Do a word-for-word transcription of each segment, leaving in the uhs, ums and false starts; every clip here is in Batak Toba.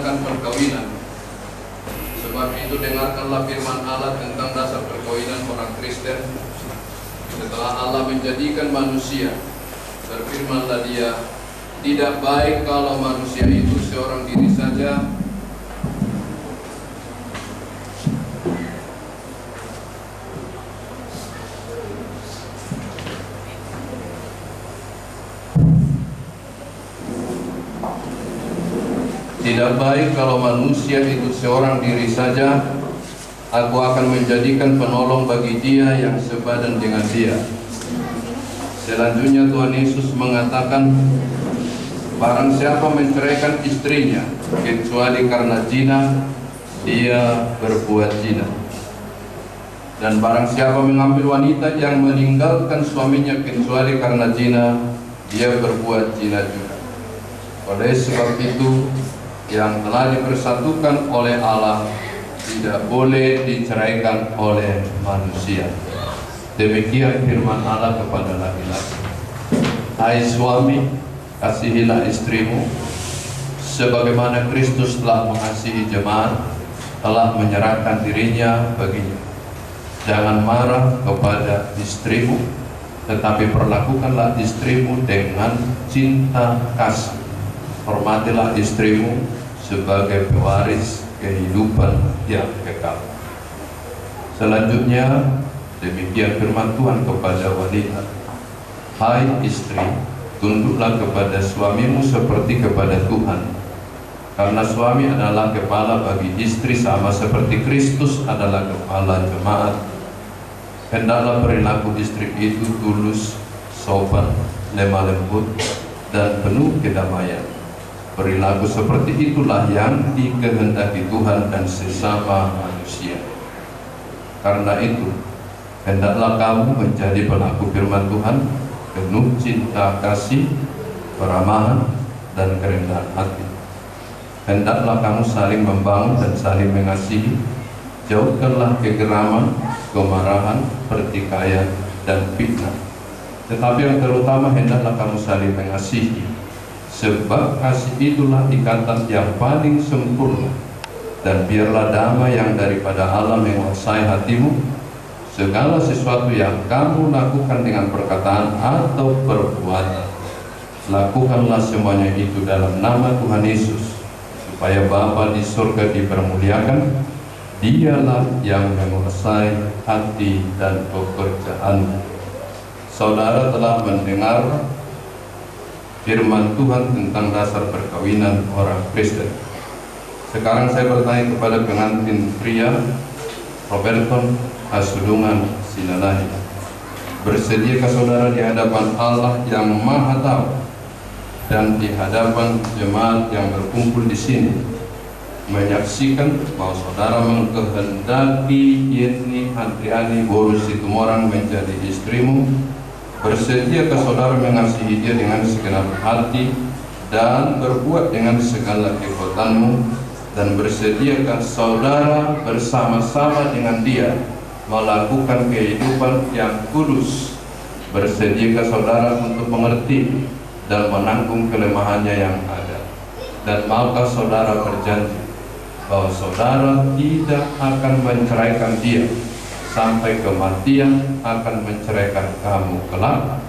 perkawinan. Sebab itu, dengarkanlah firman Allah tentang dasar perkawinan orang Kristen. Setelah Allah menjadikan manusia, berfirmanlah Dia, "Tidak baik kalau manusia itu seorang diri saja." "Tidak baik kalau manusia itu seorang diri saja. Aku akan menjadikan penolong bagi dia yang sebadan dengan dia." Selanjutnya Tuhan Yesus mengatakan, "Barang siapa menceraikan istrinya kecuali karena zina, dia berbuat zina. Dan barang siapa mengambil wanita yang meninggalkan suaminya kecuali karena zina, dia berbuat zina juga. Oleh sebab itu, yang telah dipersatukan oleh Allah tidak boleh diceraikan oleh manusia." Demikian firman Allah kepada laki-laki. Hai suami, kasihilah istrimu, sebagaimana Kristus telah mengasihi jemaat, telah menyerahkan dirinya baginya. Jangan marah kepada istrimu, tetapi perlakukanlah istrimu dengan cinta kasih. Hormatilah istrimu sebagai pewaris kehidupan yang kekal. Selanjutnya, demikian firman Tuhan kepada wanita. Hai istri, tunduklah kepada suamimu seperti kepada Tuhan. Karena suami adalah kepala bagi istri, sama seperti Kristus adalah kepala jemaat. Hendaklah perilaku istri itu tulus, sopan, lemah lembut, dan penuh kedamaian. Perilaku seperti itulah yang dikehendaki Tuhan dan sesama manusia. Karena itu, hendaklah kamu menjadi pelaku firman Tuhan, penuh cinta kasih, keramahan, dan kerendahan hati. Hendaklah kamu saling membangun dan saling mengasihi. Jauhkanlah kegeraman, kemarahan, pertikaian, dan fitnah. Tetapi yang terutama, hendaklah kamu saling mengasihi. Sebab kasih itulah ikatan yang paling sempurna. Dan biarlah damai yang daripada Allah menguasai hatimu. Segala sesuatu yang kamu lakukan dengan perkataan atau perbuatan, lakukanlah semuanya itu dalam nama Tuhan Yesus, supaya Bapa di surga dipermuliakan. Dialah yang menguasai hati dan pekerjaanmu. Saudara telah mendengar firman Tuhan tentang dasar perkawinan orang Kristen. Sekarang saya bertanya kepada pengantin pria, Roberton Hasudungan Silalahi. Bersediakah saudara di hadapan Allah yang Maha Tahu dan di hadapan jemaat yang berkumpul di sini, menyaksikan bahwa saudara mengkehendaki Yeni Andriani boru Situmorang menjadi istrimu? Bersediakah saudara mengasihi dia dengan segenap hati dan berbuat dengan segala kekuatanmu? Dan bersediakah saudara bersama-sama dengan dia melakukan kehidupan yang kudus? Bersediakah saudara untuk mengerti dan menanggung kelemahannya yang ada? Dan maukah saudara berjanji bahwa saudara tidak akan menceraikan dia sampai kematian akan menceraikan kamu kelak?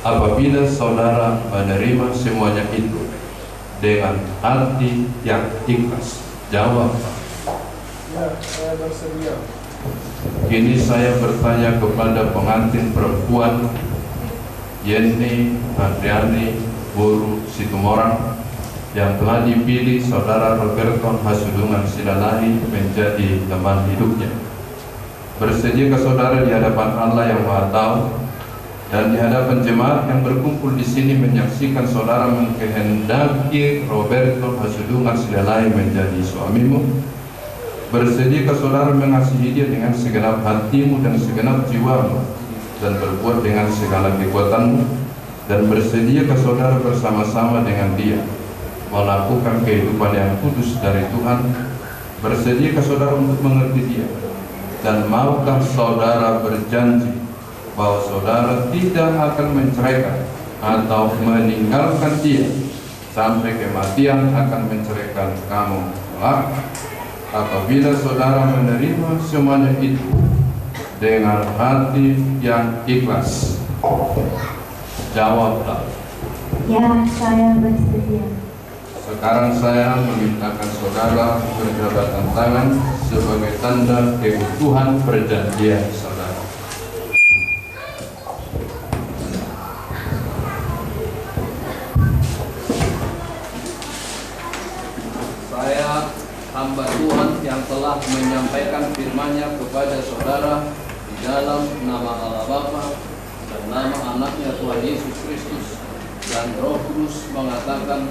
Apabila saudara menerima semuanya itu dengan hati yang ikhlas, jawab. Ya, saya bersedia. Kini saya bertanya kepada pengantin perempuan Yeni Andriani boru Situmorang yang telah dipilih saudara Roberton Hasudungan Silalahi menjadi teman hidupnya. Bersediakah saudara di hadapan Allah yang Maha Tahu dan di hadapan jemaat yang berkumpul di sini menyaksikan saudara mengkehendaki Roberton Hasudungan Silalahi menjadi suamimu? Bersediakah saudara mengasihi dia dengan segenap hatimu dan segenap jiwamu, dan berbuat dengan segala kekuatanmu? Dan bersediakah saudara bersama-sama dengan dia melakukan kehidupan yang kudus dari Tuhan? Bersediakah saudara untuk mengerti dia? Dan maukah saudara berjanji bahwa saudara tidak akan menceraikan atau meninggalkan dia Sampai kematian akan menceraikan kamu kelak. Apabila saudara menerima semuanya itu dengan hati yang ikhlas, jawablah. Ya, saya bersedia. Sekarang saya memintakan saudara berjabatan tangan sebagai tanda keutuhan perjanjian saudara. Saya, hamba Tuhan yang telah menyampaikan firman-Nya kepada saudara di dalam nama Allah Bapa dan nama Anak-Nya Tuhan Yesus Kristus dan Roh Kudus, mengatakan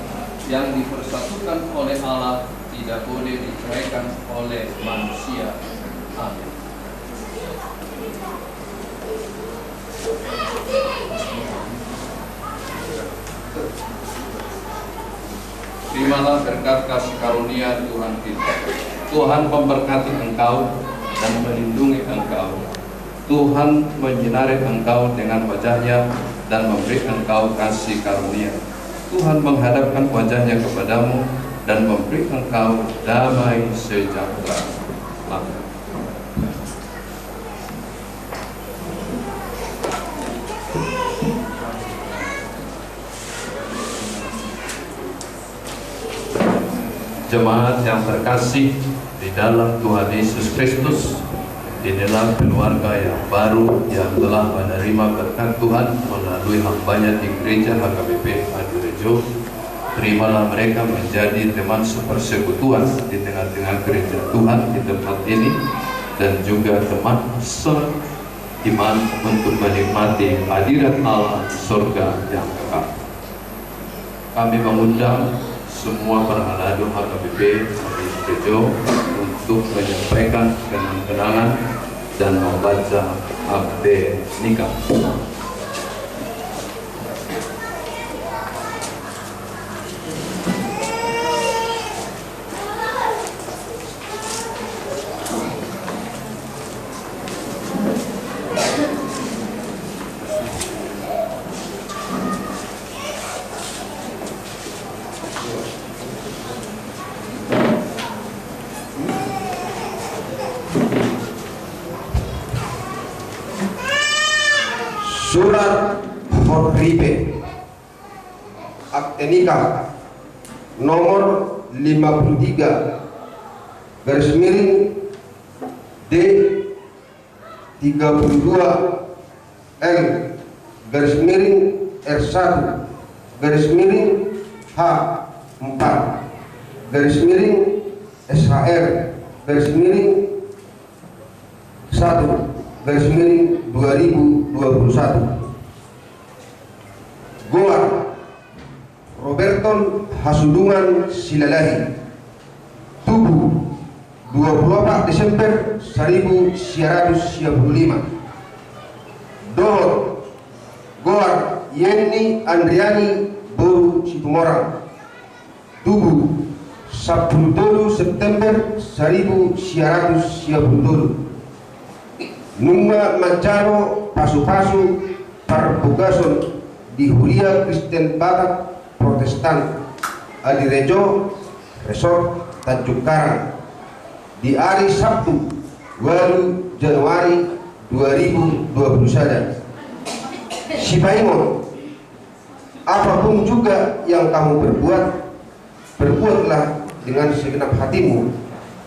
yang dipersatukan oleh Allah tidak boleh diceraikan oleh manusia. Amin. Terimalah berkat kasih karunia Tuhan kita. Tuhan memberkati engkau dan melindungi engkau. Tuhan menyinari engkau dengan wajah-Nya dan memberi engkau kasih karunia. Tuhan menghadapkan wajah-Nya kepadamu dan memberi engkau damai sejahtera. Amin. Jemaat yang terkasih di dalam Tuhan Yesus Kristus, inilah keluarga yang baru yang telah menerima berkat Tuhan melalui hamba-Nya di gereja H K B P Adirejo. Terimalah mereka menjadi teman sepersekutuan di tengah-tengah gereja Tuhan di tempat ini, dan juga teman seiman untuk menikmati hadirat Allah di surga yang kekal. Kami mengundang semua parhalado H K B P Adirejo untuk menyampaikan kenang-kenangan dan membaca akte nikah. Surat hot ripe. Akte nikah nomor lima puluh tiga, garis miring D tiga puluh dua L, garis miring R satu, garis miring H empat, garis miring S H R, garis miring satu, garis miring dua ribu dua puluh satu. Goar, Roberton Hasudungan Silalahi. Tubu, dua puluh opat Desember saribu sia ratus sia puluh lima. Dohot, goar Yenny Andriani boru Situmorang. Tubu, sampulu tolu September saribu sia ratus sia puluh tolu. Nunga manjalo pasupasu parbogason di Huria Kristen Batak Protestan Adirejo, Resort Tanjung Karang, di ari Sabtu, ualu Januari dua ribu dua puluh sada. Sipaingot, apapun juga yang kamu perbuat, perbuatlah dengan segenap hatimu,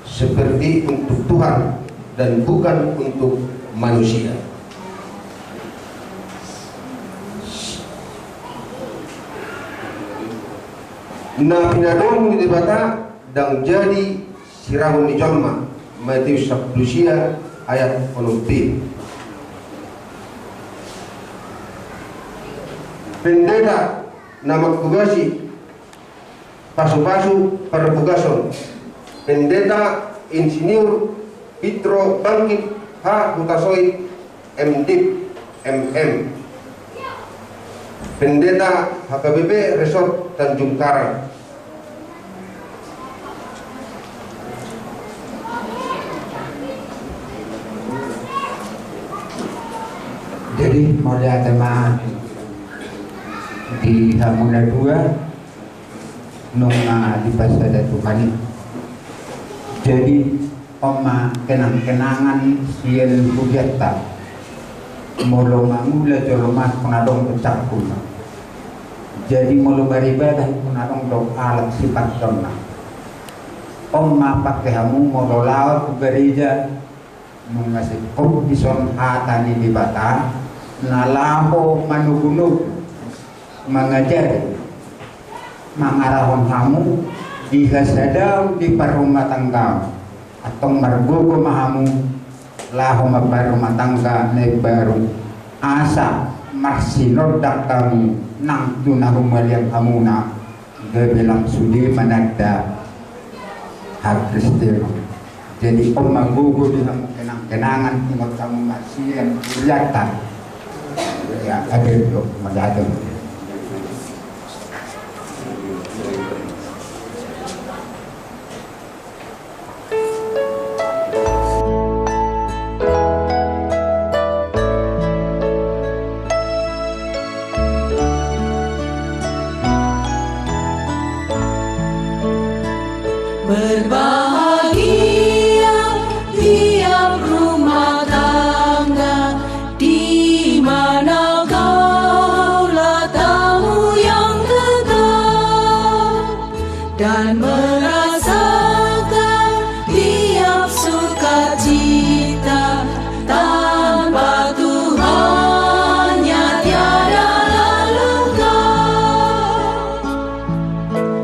seperti untuk Tuhan dan bukan untuk manusia. Na pinadomu ni Debata ndang jadi siragon ni jolma. Matius sampulu sia ayat onom B. Pendeta na manghobasi pasupasu parbogason, Pendeta Insinyur Pietro Bangkit H Hutasoit, M Div, M M. Pendeta H K B P Resort Tanjung Karang. Jadi, mauliate ma di hamu na dua, nunga dipasada Tuhan i. Jadi, on ma kenang-kenangan sian hurianta. Molo mangula jolma, ingkon adong do cangkulna. Jadi, molo beribadah, ingkon adong do alat sipathonna. On ma pangke hamu molo laho tu gareja, nunga singkop dison hata ni Debata, na laho manogunogu, mangajari, mangarahon hamu di hasadaon di parrumatanggaon. Antong margogo ma hamu laho mambahen rumah tangga na imbaru, asa marsinondang hamu nang tu na humaliang hamuna, gabe lam sude mananda hakristenon. Jadi, on ma gogo di hamu kenang-kenangan, ingot hamu ma sian hurianta. Ya, adong do, mada adong. Berbahagia tiap rumah tangga di mana kaulah tamu yang tetap dan merasakan tiap sukacita. Tanpa Tuhannya tiadalah lengkap.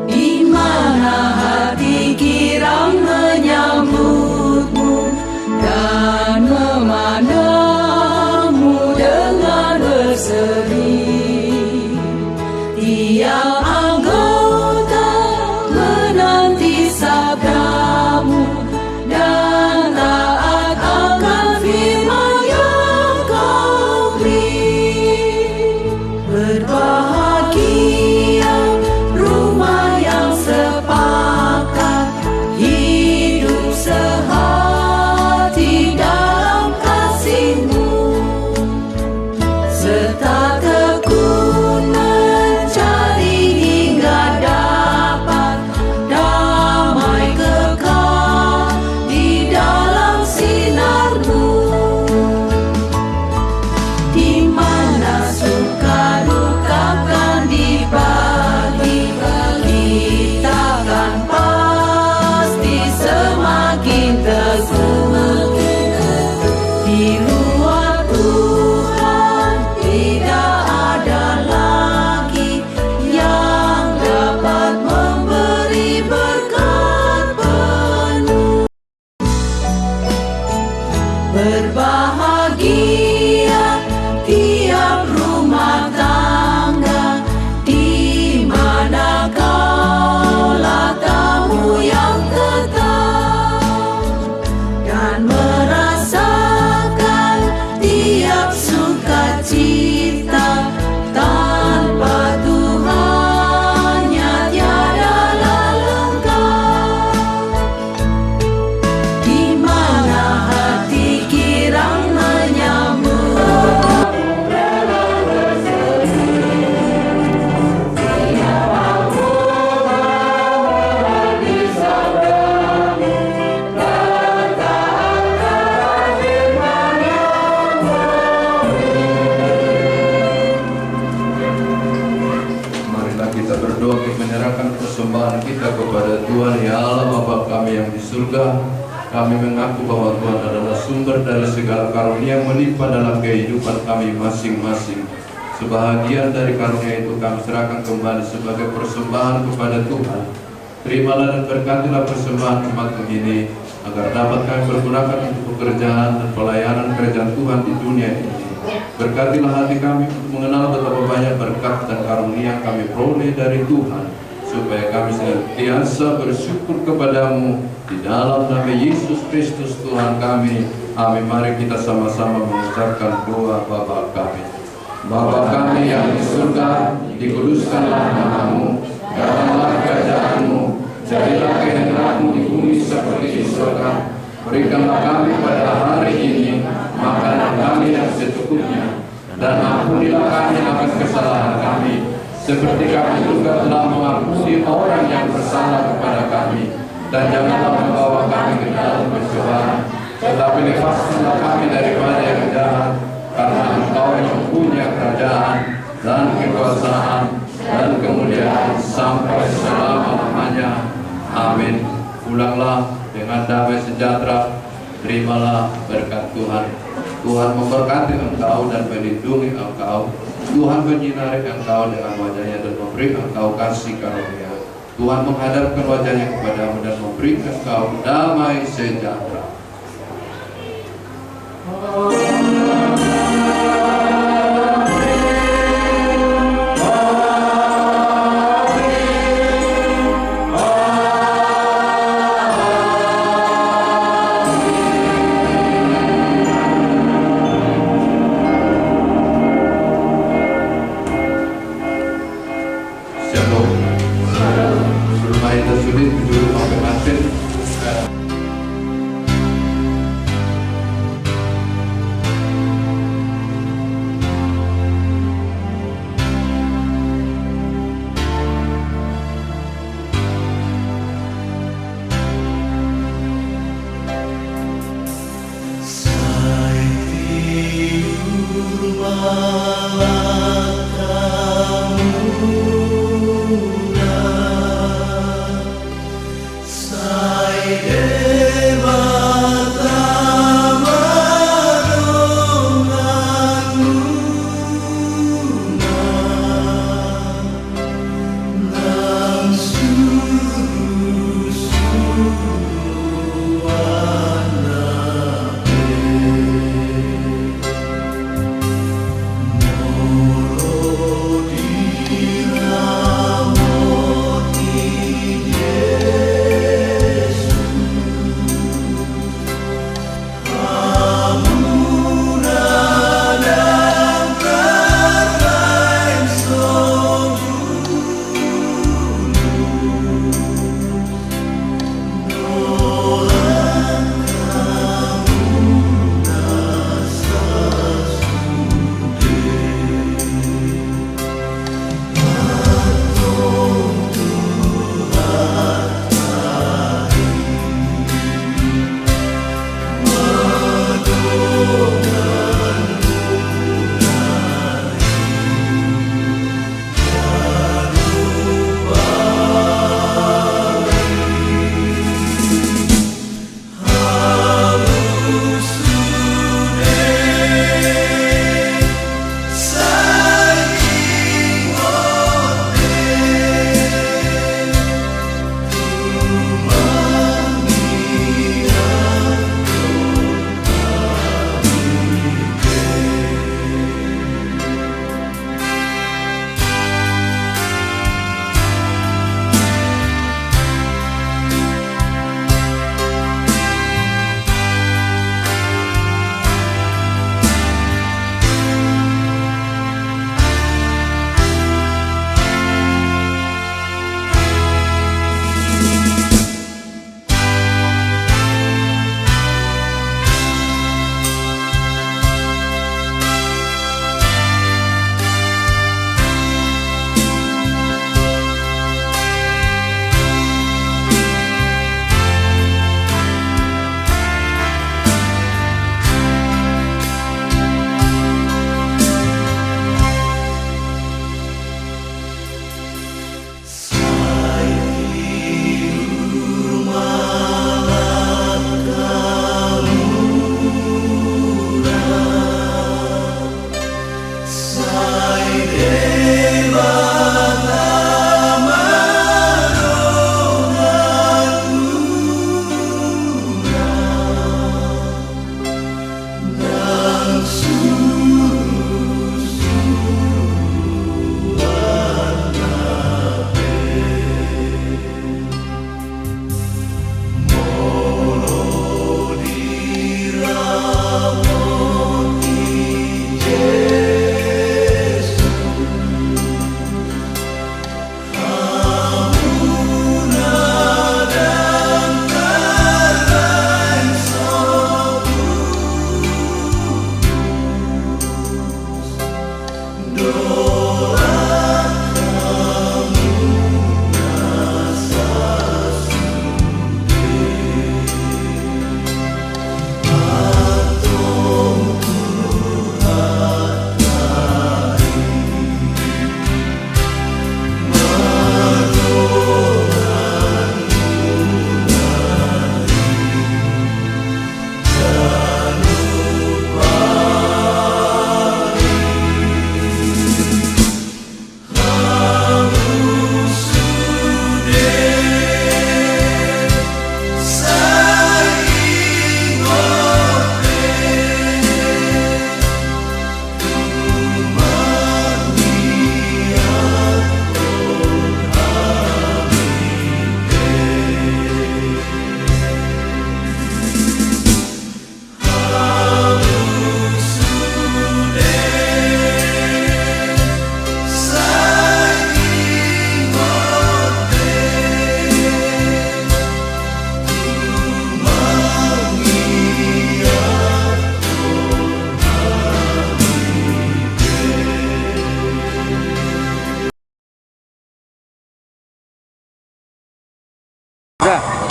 Di mana hati girang menyambutmu dan memandangmu dengan berseri. Tiap anggota menanti sabdamu dan taat akan firman yang kau beri. Berbahagia rumah yang sepakat hidup sehati dalam kasih-Mu, serta tekun mencari hingga dapat damai kekal di dalam sinar-Mu. Di mana suka duka kan dibagi, kita kan pasti semakin teguh. Di luar Tuhan tidak ada lagi yang dapat memberi berkat penuh. Berbahagia tiap rumah tangga di mana kaulah tamu yang tetap dan merasakan tiap sukacita. Tanpa Tuhannya tiadalah lengkap. Di mana hati girang menyambut. Marilah kita berdoa untuk menyerahkan persembahan kita kepada Tuhan. Ya Allah, Bapa kami yang di surga, kami mengaku bahwa Tuhan adalah sumber dari segala karunia melimpah dalam kehidupan kami masing-masing. Sebahagian dari karunia itu kami serahkan kembali sebagai persembahan kepada Tuhan. Terimalah dan berkatilah persembahan umat-Mu ini, agar dapat kami pergunakan untuk pekerjaan dan pelayanan kerajaan Tuhan di dunia ini. Berkatilah hati kami untuk mengenal betapa banyak berkat dan karunia kami peroleh dari Tuhan, supaya kami senantiasa bersyukur kepada-Mu. Di dalam nama Yesus Kristus Tuhan kami, amin. Mari kita sama-sama mengucapkan doa Bapa kami. Bapa kami yang di surga, dikuduskanlah nama-Mu, datanglah kerajaan-Mu, jadilah kehendak-Mu di bumi seperti di surga. Berikanlah kami pada hari ini makanan kami yang secukupnya, dan ampunilah kami akan kesalahan kami, Seperti kami juga telah mengampuni orang yang bersalah kepada kami, dan janganlah membawa kami ke dalam pencobaan, tetapi lepaskanlah kami daripada yang jahat, karena Engkau yang mempunyai kerajaan dan kekuasaan dan kemuliaan sampai selama-lamanya. Amin. Pulanglah dengan damai sejahtera. Terimalah berkat Tuhan. Tuhan memberkati engkau dan melindungi engkau. Tuhan menyinari engkau dengan wajah-Nya dan memberi engkau kasih karunia. Tuhan menghadapkan wajah-Nya kepadamu dan memberi engkau damai sejahtera. Shalom. Sebelum kita sudah duduk, mampir-mampir. Sai tiur ma langkamuna, sai Debata ma donganmuna.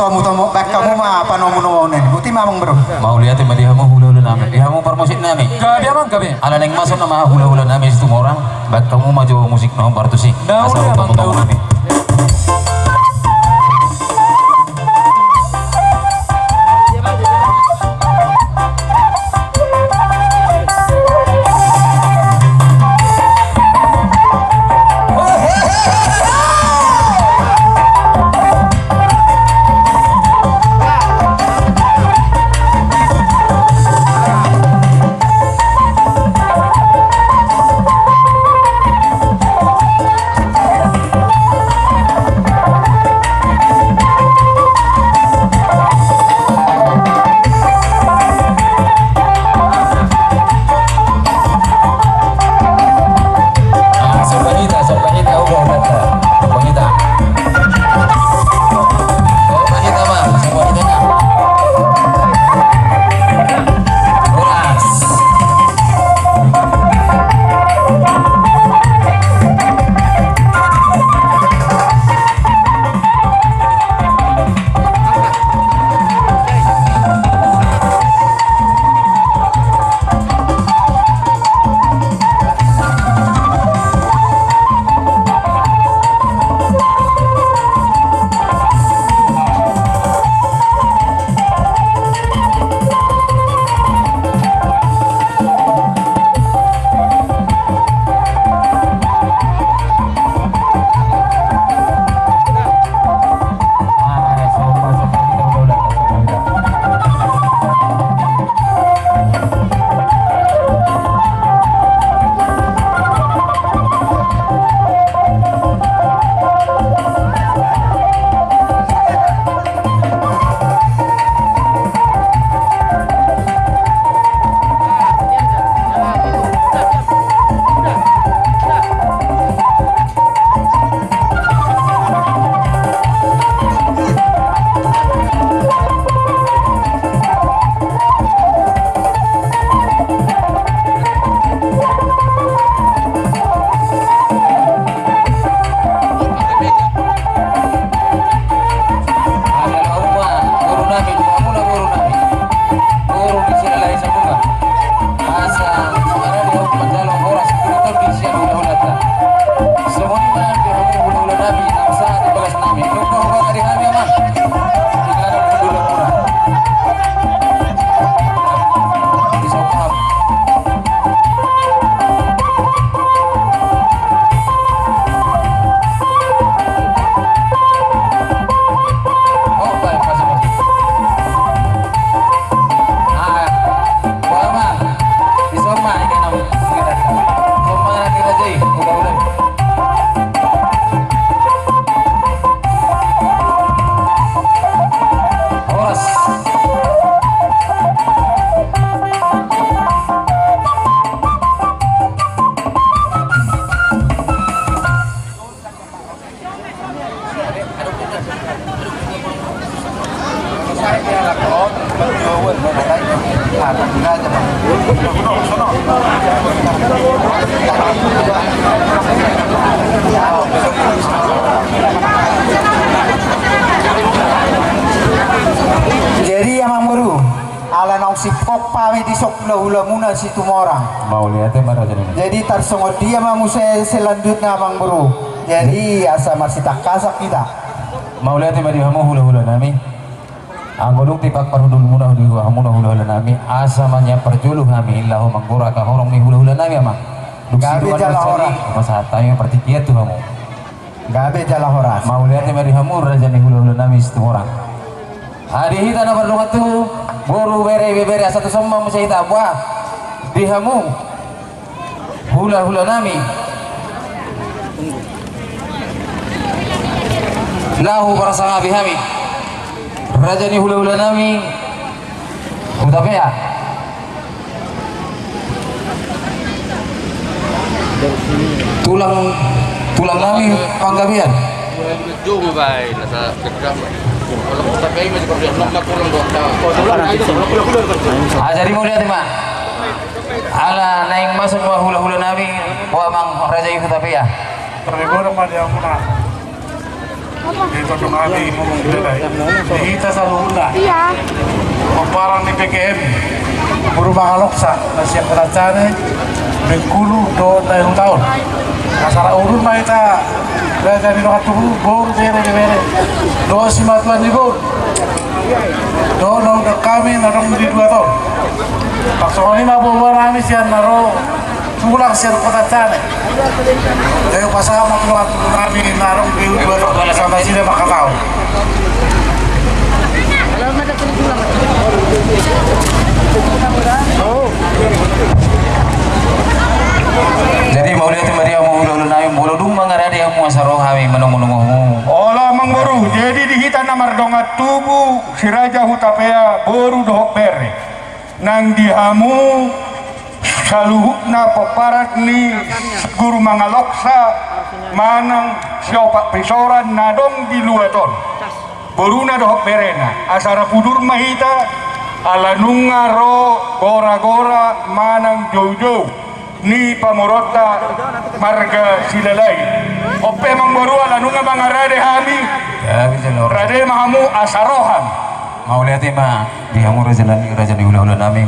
Tomu tomu, baen hamu ma panomu nomu on. Boti ma amang boru. Mauliate ma di hamu hulahula nami, di hamu parmusik nami. Gabe amang, gabe. Ala naeng masuk nama hulahula nami Situmorang, baen hamu ma jo musik na hombar tusi. Asa rupa amang, tomu nami. Asa, sekarang dia manjalo horas, kita tuh di siang udah-udah tak. Semua ini mana dia, udah-udah nami, nami, nami. Lu kau buat dari kami, Aman. Kita ada dulu, kurang. Bisa paham. Jadi, Amang Boru, ala naung singkop hami dison hulahulamuna Situmorang. Mauliate ma raja nami. Jadi tarsongon dia ma muse selanjutna, Amang Boru. Jadi asa marsitangkasan hita. Mauliate ma di hamu hulahula nami. Anggo dung tipak parhundulmuna di hamuna hulahula nami, asa ma nian parjolo hami laho manggora kahorong ni hulahula nami, Amang. Dung gabe jala horas. Pasahat hami partingkian tu hamu. Gabe jala horas. Mauliate ma di hamu raja ni hulahula nami Situmorang. Adi hita na mardongan tu boru, bere, ibebere, asa tu son ma muse hita, buah di hamu hulahula nami. Laho parsangapi hami raja ni hulahula nami Hutapea. Tulang, tulang nami Panggabean. Ah, jadi mauliate ma. Ala naeng masuk ma hulahula nami, buah Amang raja i Hutapea. Terlebih ma di hamuna. Di tondong hami, di hita saluhutna. Pomparan ni P K M Boru Mangaloksa na sian Kota Sane, Bengkulu dohot Daerah Utaon. Asa ra urun ma hita, raja ni dongan tubu, boru, bere, bere, dohot simatua ni boru. Dohot na undang hami na adong di Duaton. Paksongon i ma boru nami sian na ro, tulang sian Kota Sane. Ayo pasahat ma tulang, tulang hami na adong di Duaton, sama sida mangkatahon. Jadi mauliate ma di hamu hulahula nami, molo dung mangarade hamu asa ro hami manomunomu. Olo amangboru, jadi di hita na mardongan tubu, si Raja Hutapea, boru dohot bere. Nang di hamu saluhutna pomparan ni Guru Mangaloksa manang siopat pisoran na adong di luat on. Boruna dohot berena, asa rap udur ma hita, ala nunga ro gora-gora manang joujou ni pamoruonta marga Silalahi. On pe amangboru, ala nunga mangarade hami, rade ma hamu asa roham. Mauliate ma di hamu raja ni, raja ni hulahula nami,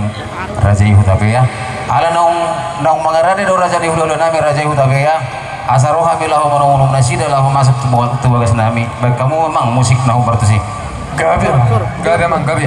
Raja i Hutapea. Ala naung, naung mangarade do raja ni hulahula nami, Raja i Hutapea. Asa ro hami laho manomunomu nasida laho masuk tu, tu bagas nami. Baen hamu amang musik na hombar tusi. Gabe, gabe amang, gabe.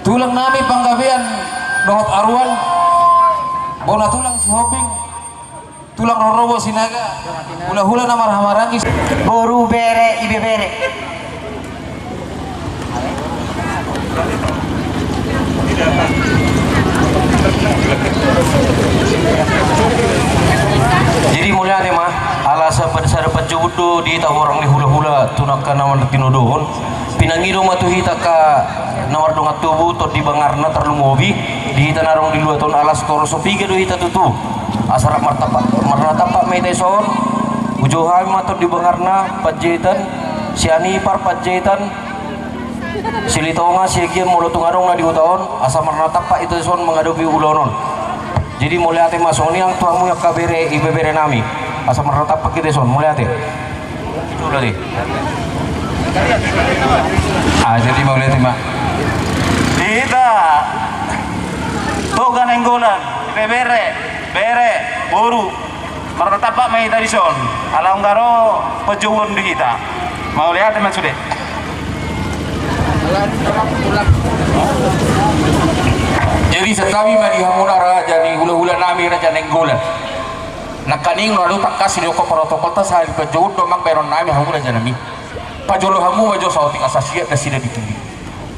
Tulang nami Panggabean dohot Aruan, bona tulang Sihombing, tulang rorobot Sinaga, hulahula na marhahamaranggi. Boru, bere, ibebere. Jadi mauliate ma, ala sada panjouon do di hita horong ni hulahula tu angka na martinodohon. Pinangido ma tu hita angka na mardongan tubu Tondi Bangarna, tarlumobi di hita na adong di luat on, ala sitoro so piga do hita tutu. Asa rap martampak, marnatampak ma hita dison. Hujou hami ma Tondi Bangarna Panjaitan, Sianipar Panjaitan, Silitonga, Siagian, molo tung adong na di huta on, asa marnatampak hita dison mangadopi ulaon on. Jadi mauliate ma songon i nang tu hamu angka bere, ibebere nami, asa marnatampak hita dison, mauliate. Mauliate. Ah, jadi mauliate ma. Di hita Toga Nainggolan, ibebere, bere, boru, marnatampak ma hita dison, ala nunga ro panjouon di hita. Mauliate ma sude. Jadi santabi ma di hamuna raja ni hulahula nami, Raja Nainggolan. Nangkaning na adong tangkas di angka protokolta, sahali panjouon do amang bahenon nami hamu raja nami. Pajolo hamu ma jo saotik asa siap nasida di pudi.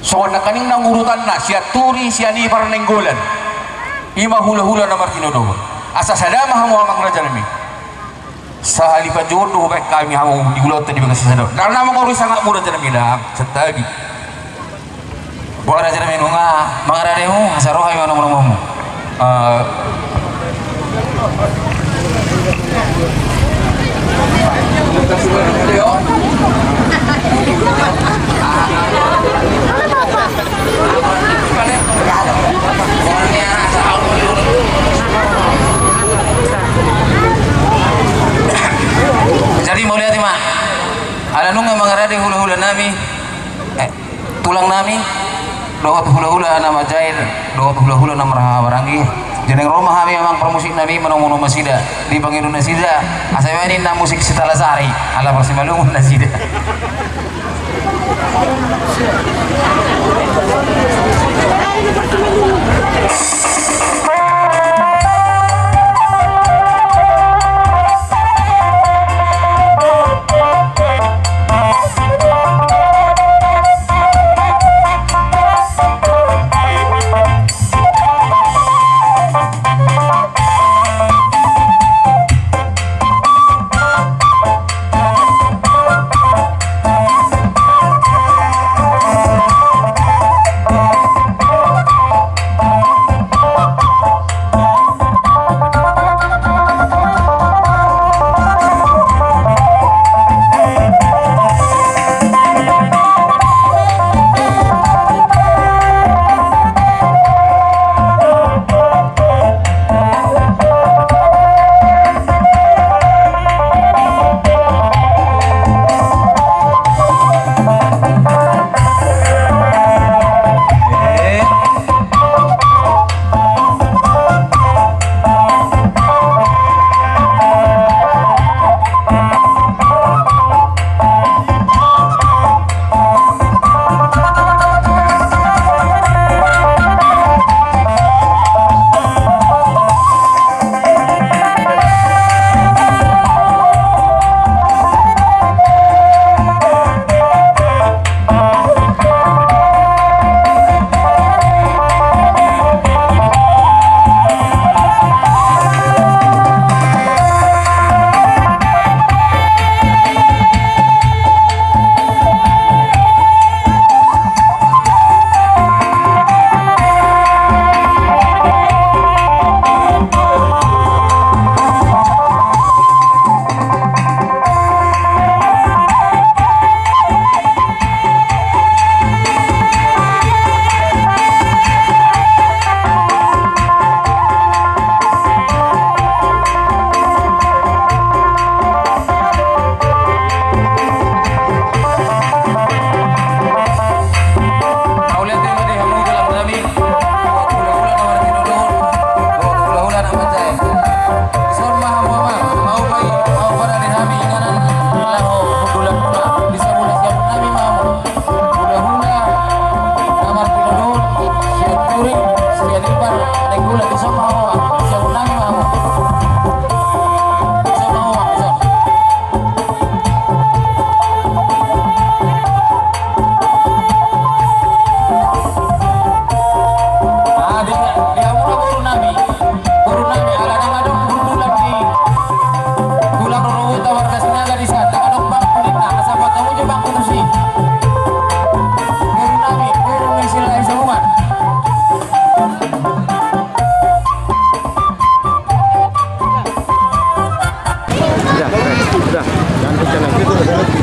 Songon nangkaning na urutanna, Sianturi, Sianipar, Nainggolan. I ma hulahula na martinodohon. Asa sada ma hamu amang raja nami. Sahali panjouon do hubaen hami hamu di ulaonta di bagasan sadari on. Ndang na mangorui sangapmu raja nami, ndang, santabi. Boha raja nami, nunga mangarade hamu, asa ro hami manang manang hamu. Eh. Jadi mauliate ma. Ala nunga mangarade hulahula nami. Eh. Tulang nami, dohot hulahula na majae, dohot hulahula na marhahamaranggi. Jadi naeng ro ma hami amang parmusik nami manomu nasida, dipangido nasida, asa baen ninna musik Sitalasari, ala parsimalungun nasida. Ulang, bisa mau, bisa ulang mau. Bisa mau, bisa. Ah, di, di amuna boru nami. Boru nami, ala nang adong hundulan di tulang rorobota warga Sinaga di sana. Nang adong bangku ninna, asa buat kamu jo bangku tusi. Boru nami, boru ni Silahisabungan. Udah, udah. Jangan kencang lagi.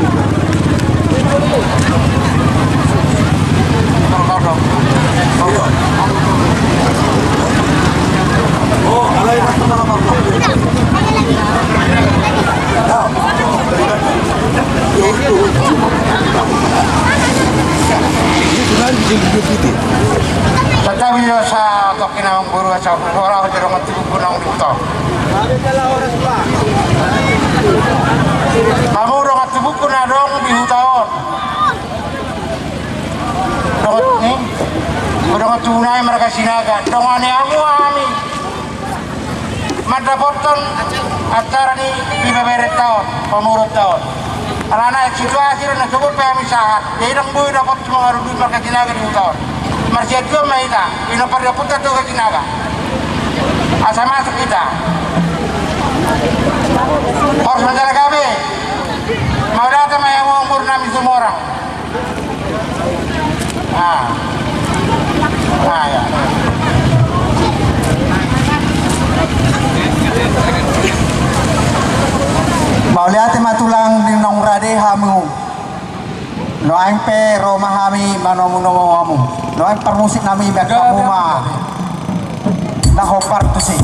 Tetapi yo sa toki na manggoru asa hora ho dongan tubuku na adong di huta on. Hamu dongan tubuku na adong di huta on. Dongan ni, dongan tubu nami marga Sinaga. Dongani hamu hami. Mandapothon acara ni pibebere taon, pamoruon taon. Alana situasi do na cukup pe hami sahat. Jadi ndang boi dapot mangaruhon marga Sinaga di huta on. Marsianjuan ma hita, ina pardapotan do Sinaga. Asa masuk hita. Horas ma jala gabe. Mauliate ma hamu boru nami Sumorang. Ah. Ah, ya. Mauliate ma tulang, naung rade hamu. Nuaeng pe ro ma hami manomu-nomu hamu. Nuaeng parmusik nami, baen hamu ma na hombar tusi.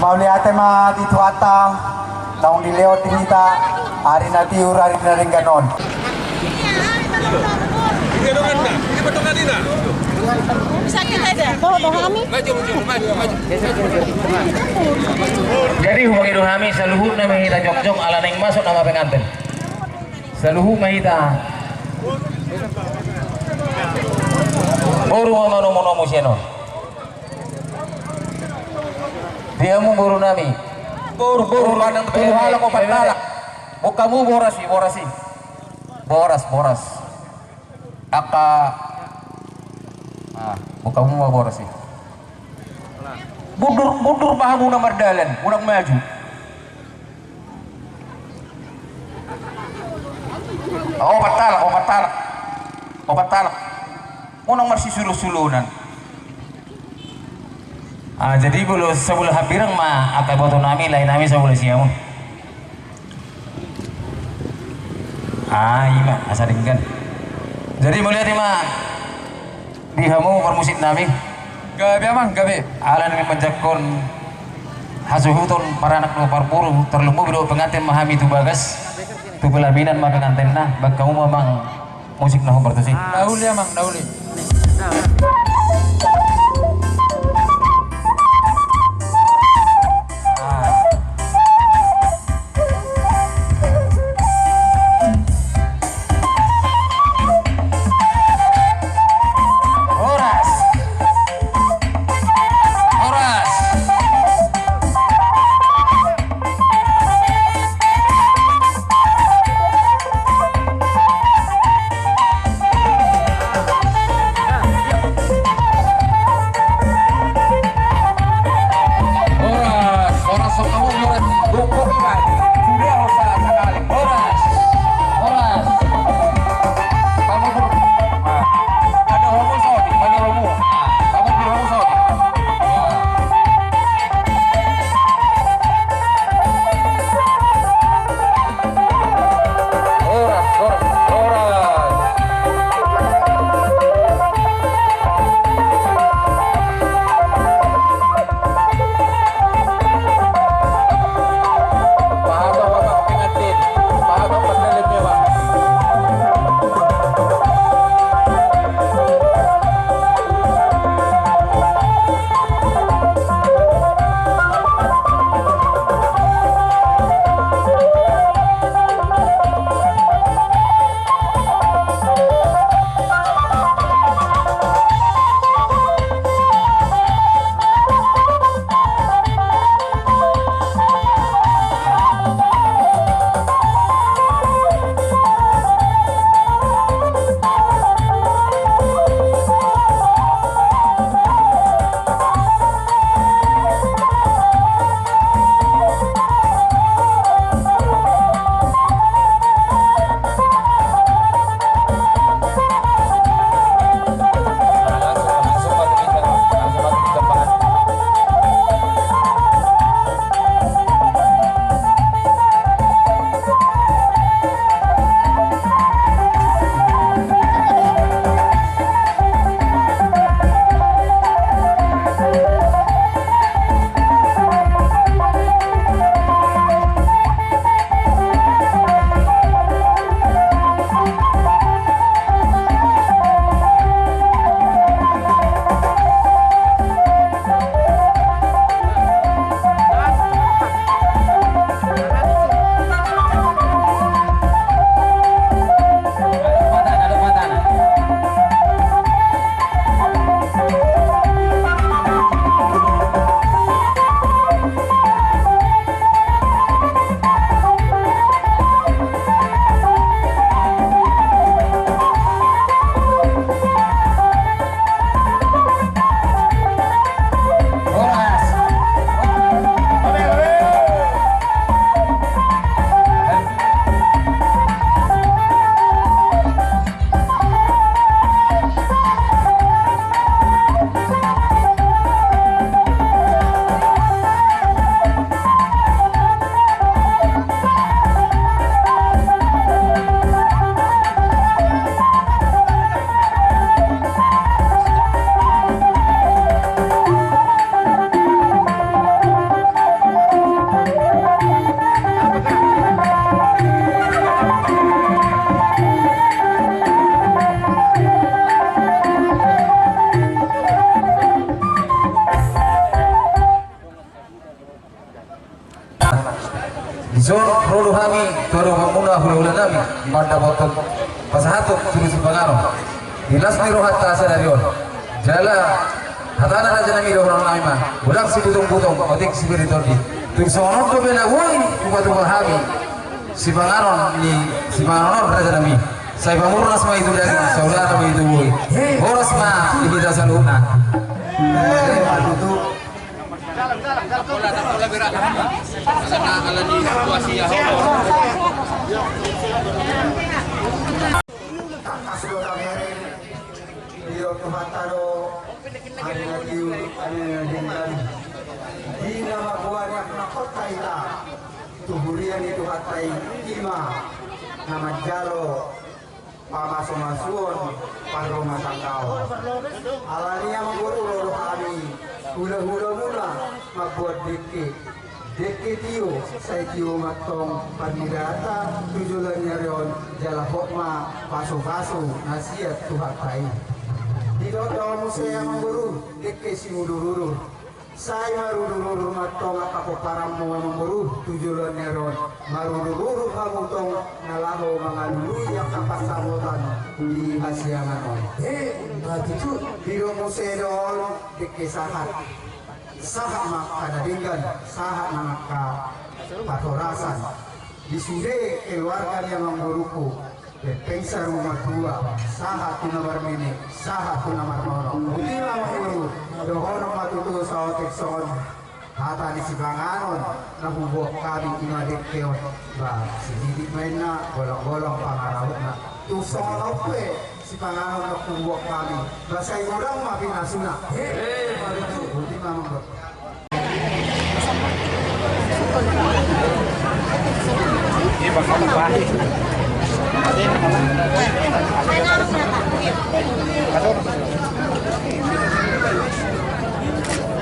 Mauliate ma di Tuhanta, naung dilehon di hita ari na tiur, ari na denggan on. Jadi hupangido hami saluhutna ma hita jongjong ala naeng masuk nama pengantin. Saluhut ma hita. Boru ma manomu-nomu sian on. Di hamu boru nami. Boru, boru, boru, manang tolu halak, opat halak. Boan hamu boras i, boras i. Boras, boras. Angka. Ah, boan hamu ma boras i. Mundur, mundur ma hamu na mardalan, unang maju. Opat halak, opat halak. Opat halak. Unang marsisulu-sulunan. Ah, jadi molo sabola hambirang ma angka iboto nami, lae nami sabola siamun. Ah, ima, asa denggan. Jadi mauliate ma di hamu parmusik nami. Gabe amang, gabe. Ala ni manjangkon hasuhuton paranak dohot parboru, tarlumobi dohot pengantin ma hami tu bagas. Tu pelaminan ma pengantinna, baen hamu ma amang musik na hombar tusi. Na uli amang, na uli. Horas. Horas. Horas, horas, horas, horas. Horas. Horas. Horas. Horas, horas, horas. Pahabang, pahabang, pengantin. Pahabang, pahabang, pahabang. Dison ro do hami tu adopanmuna hulahula nami mandapothon pasahaton tu Sipanganon. Di las ni rohanta sadari on. Jala hatana raja nami dohonon nami ma, godang sibutong-butong, otik sibiri tondi. Tung songon on dope na boi hupatupa hami sipanganon ni simanganon on raja nami. Sai pamurnas ma i tu daging, sai ulaon ma i tu bohi. Horas ma di hita saluhutna. Tangkas do tabereng, didok Tuhanta do, ane na tiu, ane na denggan. Di na margoar na hot hita tu huria ni Tuhanta i, ima. Na manjalo pamasumasuon parrumatanggaon. Alani i amangboru, ro do hami hulahulamuna mambuat dengke. Dengke tio, sai tio ma antong parnidaanta tu joloan ni ari on, jala hot ma pasupasu na sian Tuhanta i. Didok do muse amangboru, dengke simudurudur. Sai marudurudur ma antong angka pomparanmu amangboru tu joloan ni ari on. Marudurudur hamu tong na laho mangalului angka pansamotan di hasiangan on. He, ima tutu. Didok muse do on, dengke sahat. Sahat ma angka na denggan, sahat ma angka parhorasan. Di sude keluarga ni amangboruku, pengpeng saur matua, sahat tu na marnini, sahat tu na marnono. Boti ma amangboru, dohonon ma tutu saotik songon hata ni sipanganon na huboan hami, ima dengke on. Ba, sididik ma inna, golanggolang pangarahutna. Tung songon on pe sipanganon na huboan hami, ba sai godang ma pinasuna. He, boti ma amangboru.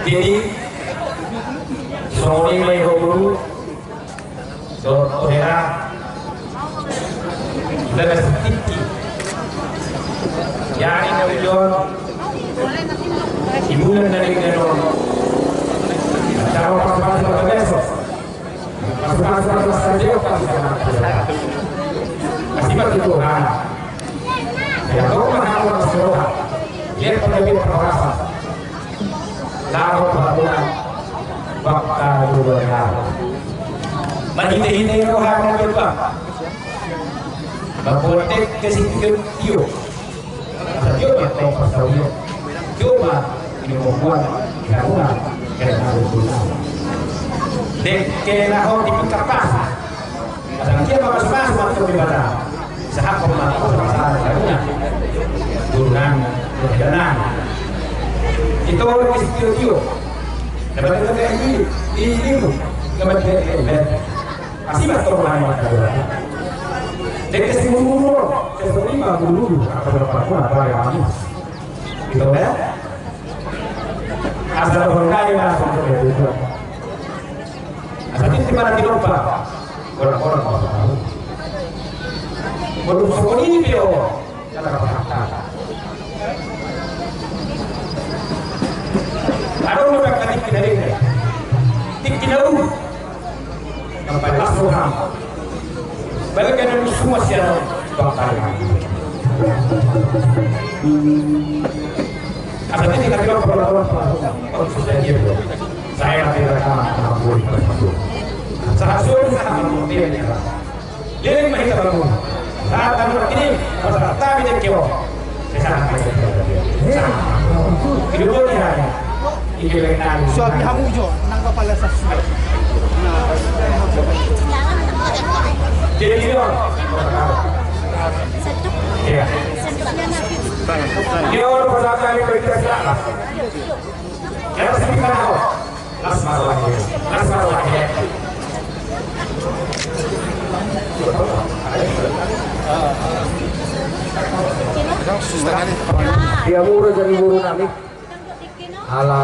Jadi, songon i ma i ho boru dohot ho hera. Ibagas tingki. Jadi na uli on, di bulan na denggan on, taro pasupasu pasupasu. Pasupasu pasupasu sadia pasupasu. Asi ma tu Tuhan. Ya, tong ma hamu na siroha. Ia pun lebih perasa. Laho tu hamuna, bangka dua laho. Marhitehite roha na jolma. Mamboan dengke sitio. Sitio ma tong parsaulian. Tio ma i na mamboan di hamuna, karena hamuna. Dengke na hot di pingkapas. Asa dia mamasu-masu ma tu Debata. Sahat ma tu pasaran karunia. Turunan, turunan. Itu orang istri dia. Dapat kita ini, ini tu. Dapat kita ini. Pasti mas turunan mata Debata. Jadi kesimpulan, kesimpulan bulu-bulu, apa berapa pun apa yang habis. Gitu ya. Asal orang kaya, asal orang kaya. Asa tingki ma na tinompa. Orang-orang mau tahu. Baru songon i pe o. Kata-kata. Adong do angka tingki na denggan. Tingki na ulu. Sampai las roham. Balik na semua siaran. Bangkali. Asa tingki na tinompa. Orang sudah dia. Saya nanti rekaman sama gue di tempat itu. Salah suruh sama dia. Leleng ma hita bangun. Saat kamu ini, masalah kami dan kewo. Sahat ma hita. Sahat. Itu boleh ya. Ini leleng kami. Suami kamu jo, nang kepala saksi. Jadi dia. Iya. Dia orang bersama kami berita siapa? Las ma roha, las ma roha. Dia mura jadi guru nami. Ala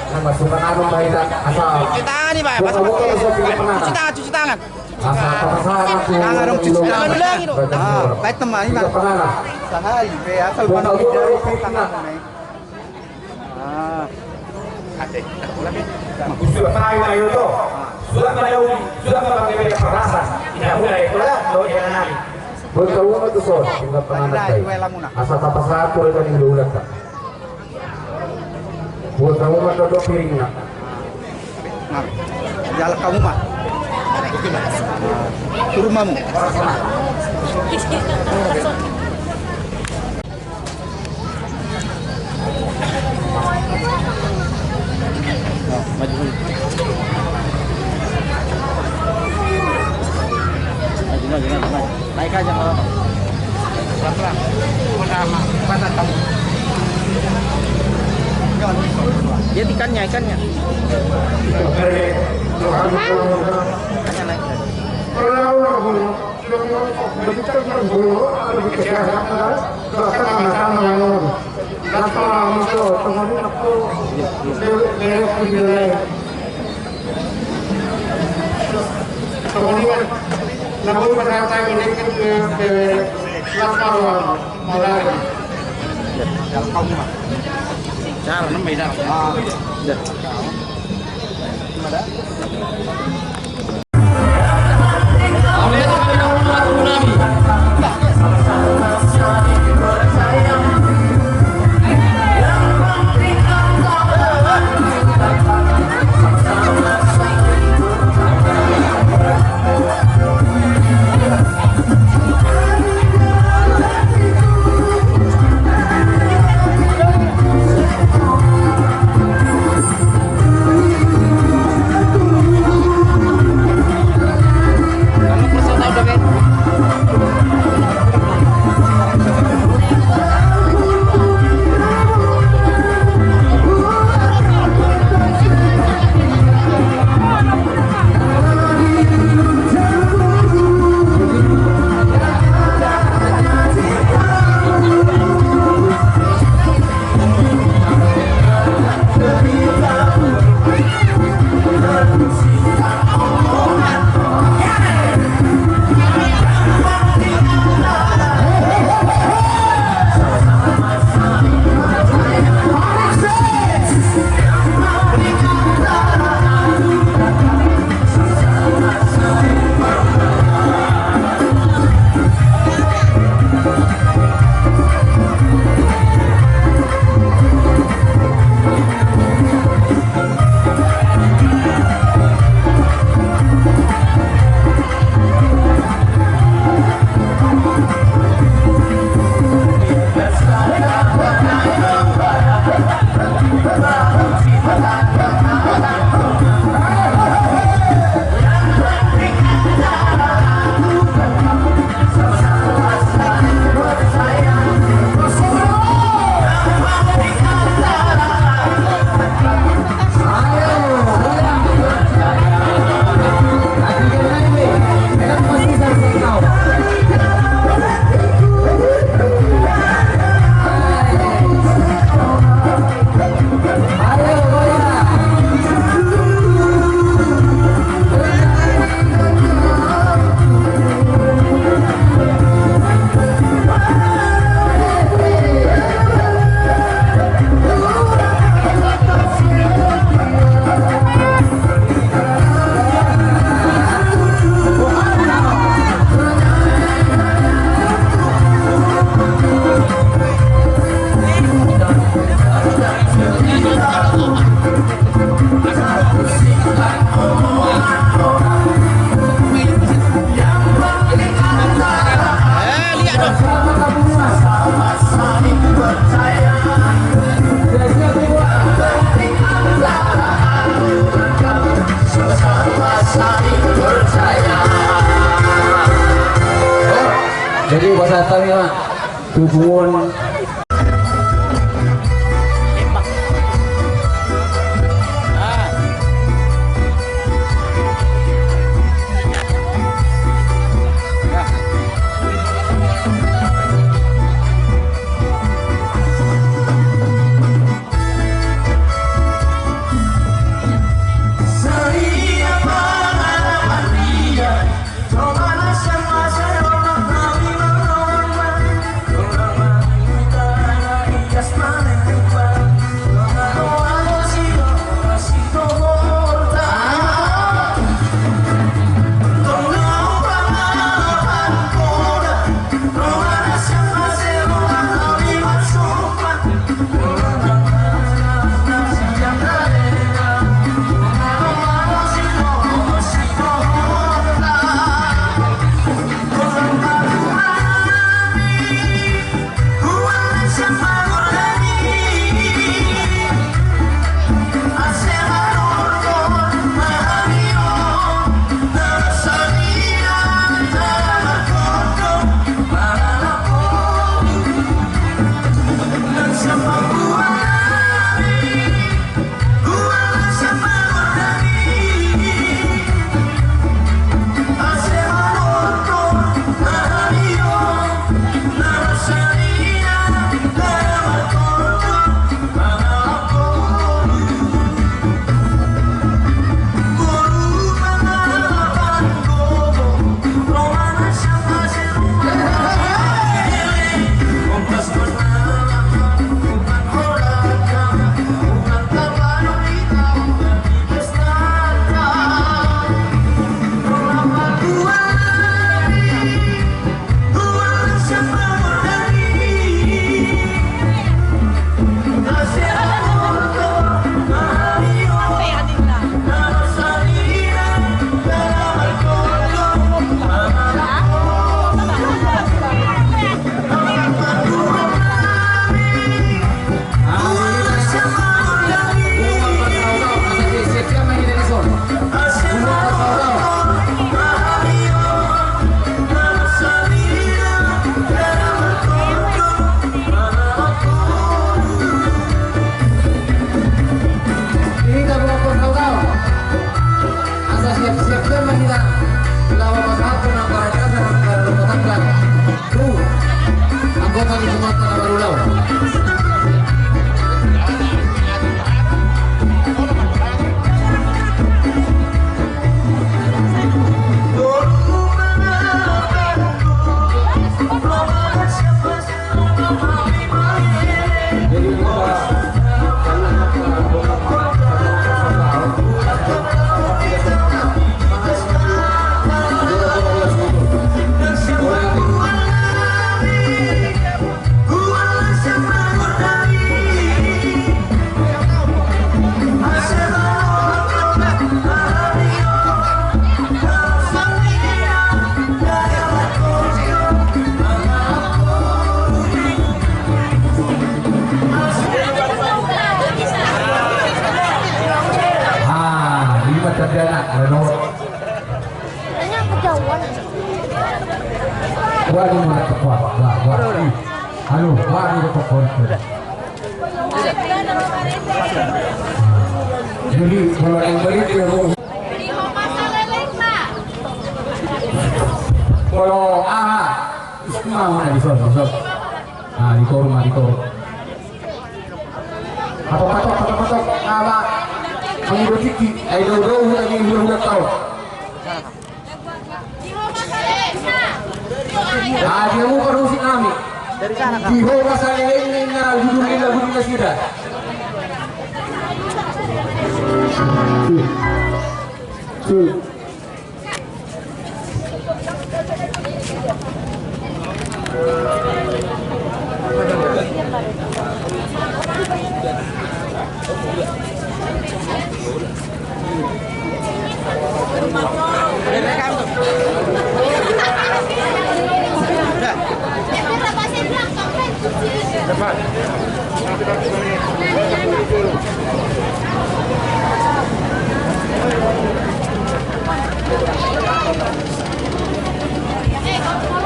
nama suka anu baik dah asal. Cuci tangan nih, Pak. Cuci tangan, cuci tangan. Asal apa salah aku. Tangan dong, cuci tangan dulu lagi dong. Ah, baik teman ini, Pak. Sehari, be asal mana kita tangan. Ah. Ate. Sudah tahu lah itu. Sudah pada uli, sudah pada pakai beda perasaan. Tidak mulai itu lah, lo jangan lari. Buat kamu mah tuh son, tinggal penganak baik. Asal tanpa satu, lo tadi udah ulang tak. Buat kamu mah tuh piring nak. Nah, jalan kamu mah. Turun mamu. Naik aja kalau pelan-pelan. Pertama, pada tahu. Lihat ikannya, ikannya. Ikannya naik. Jadi, bahasa kami, Mak. Tubuan. Wah, ini mana tepat? Wah, wah. Halo, wah, ini tepat. Jadi, kalau yang beli dia mau. Kalau, ah, Isma mana di sana, di sana? Ah, di korum, ah, di korum. Patok, patok, patok, patok. Ah, Pak. Mengikuti, ayo, dulu, dulu, tadi, dulu, dulu, tahu. Ah, dia mau produksi kami. Di ho masaleleng ni na judul ni lagu ni nasida.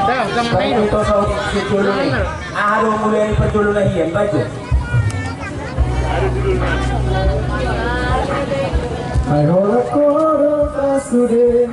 Dah, jangan main. Baik, itu saut si Jolo ni. Aha do mulai ni parjolo na hian, bajo. Ai holan ho do tasude.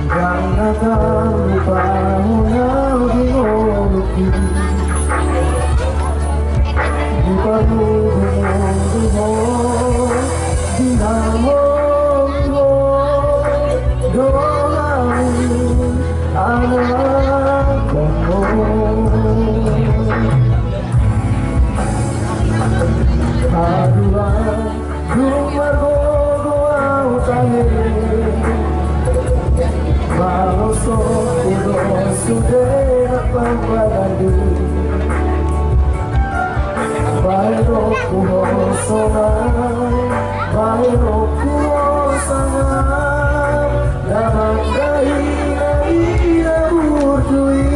Ndang na tarlupa hona di ngolungku. Di parludungonku ho, di nangolungonku ho, dohot anakkonhu. Aduh, dung margogo ahu tahe, maloshon do sude na pambadan di. Bahenonku ho sonang, bahenonku ho sonang, na mangkahi na hinaburju i.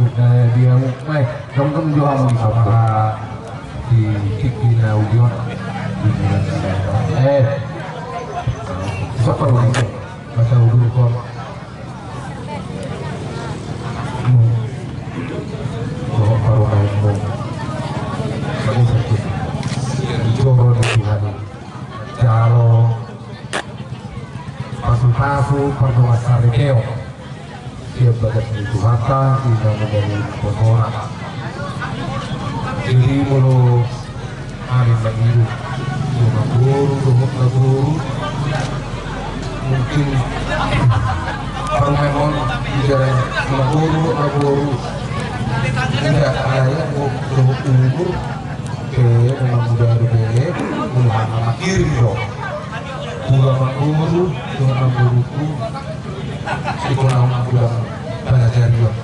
Eh, dia, eh, dong, dong, jual di sana. Di, di, di, di, di, eh, siapa lu itu? Masa udur kau. Baru main mau. Kamu sakit. Joro di Tuhan. Jalo. Pasu-pasu, pardongan sariteo. Siap bagas ni Tuhanta, ina menjadi pesona. Jadi, molo Ari mangido tu naboru dohot naboru. Mungkin pangmemon bicara naboru, naboru. Tidak, ayah dohot umur. Oke, memang muda ada be. Mudah amat kirim dong. Dua naboru, dua naboruku. Ikut naung bilang pelajari dong.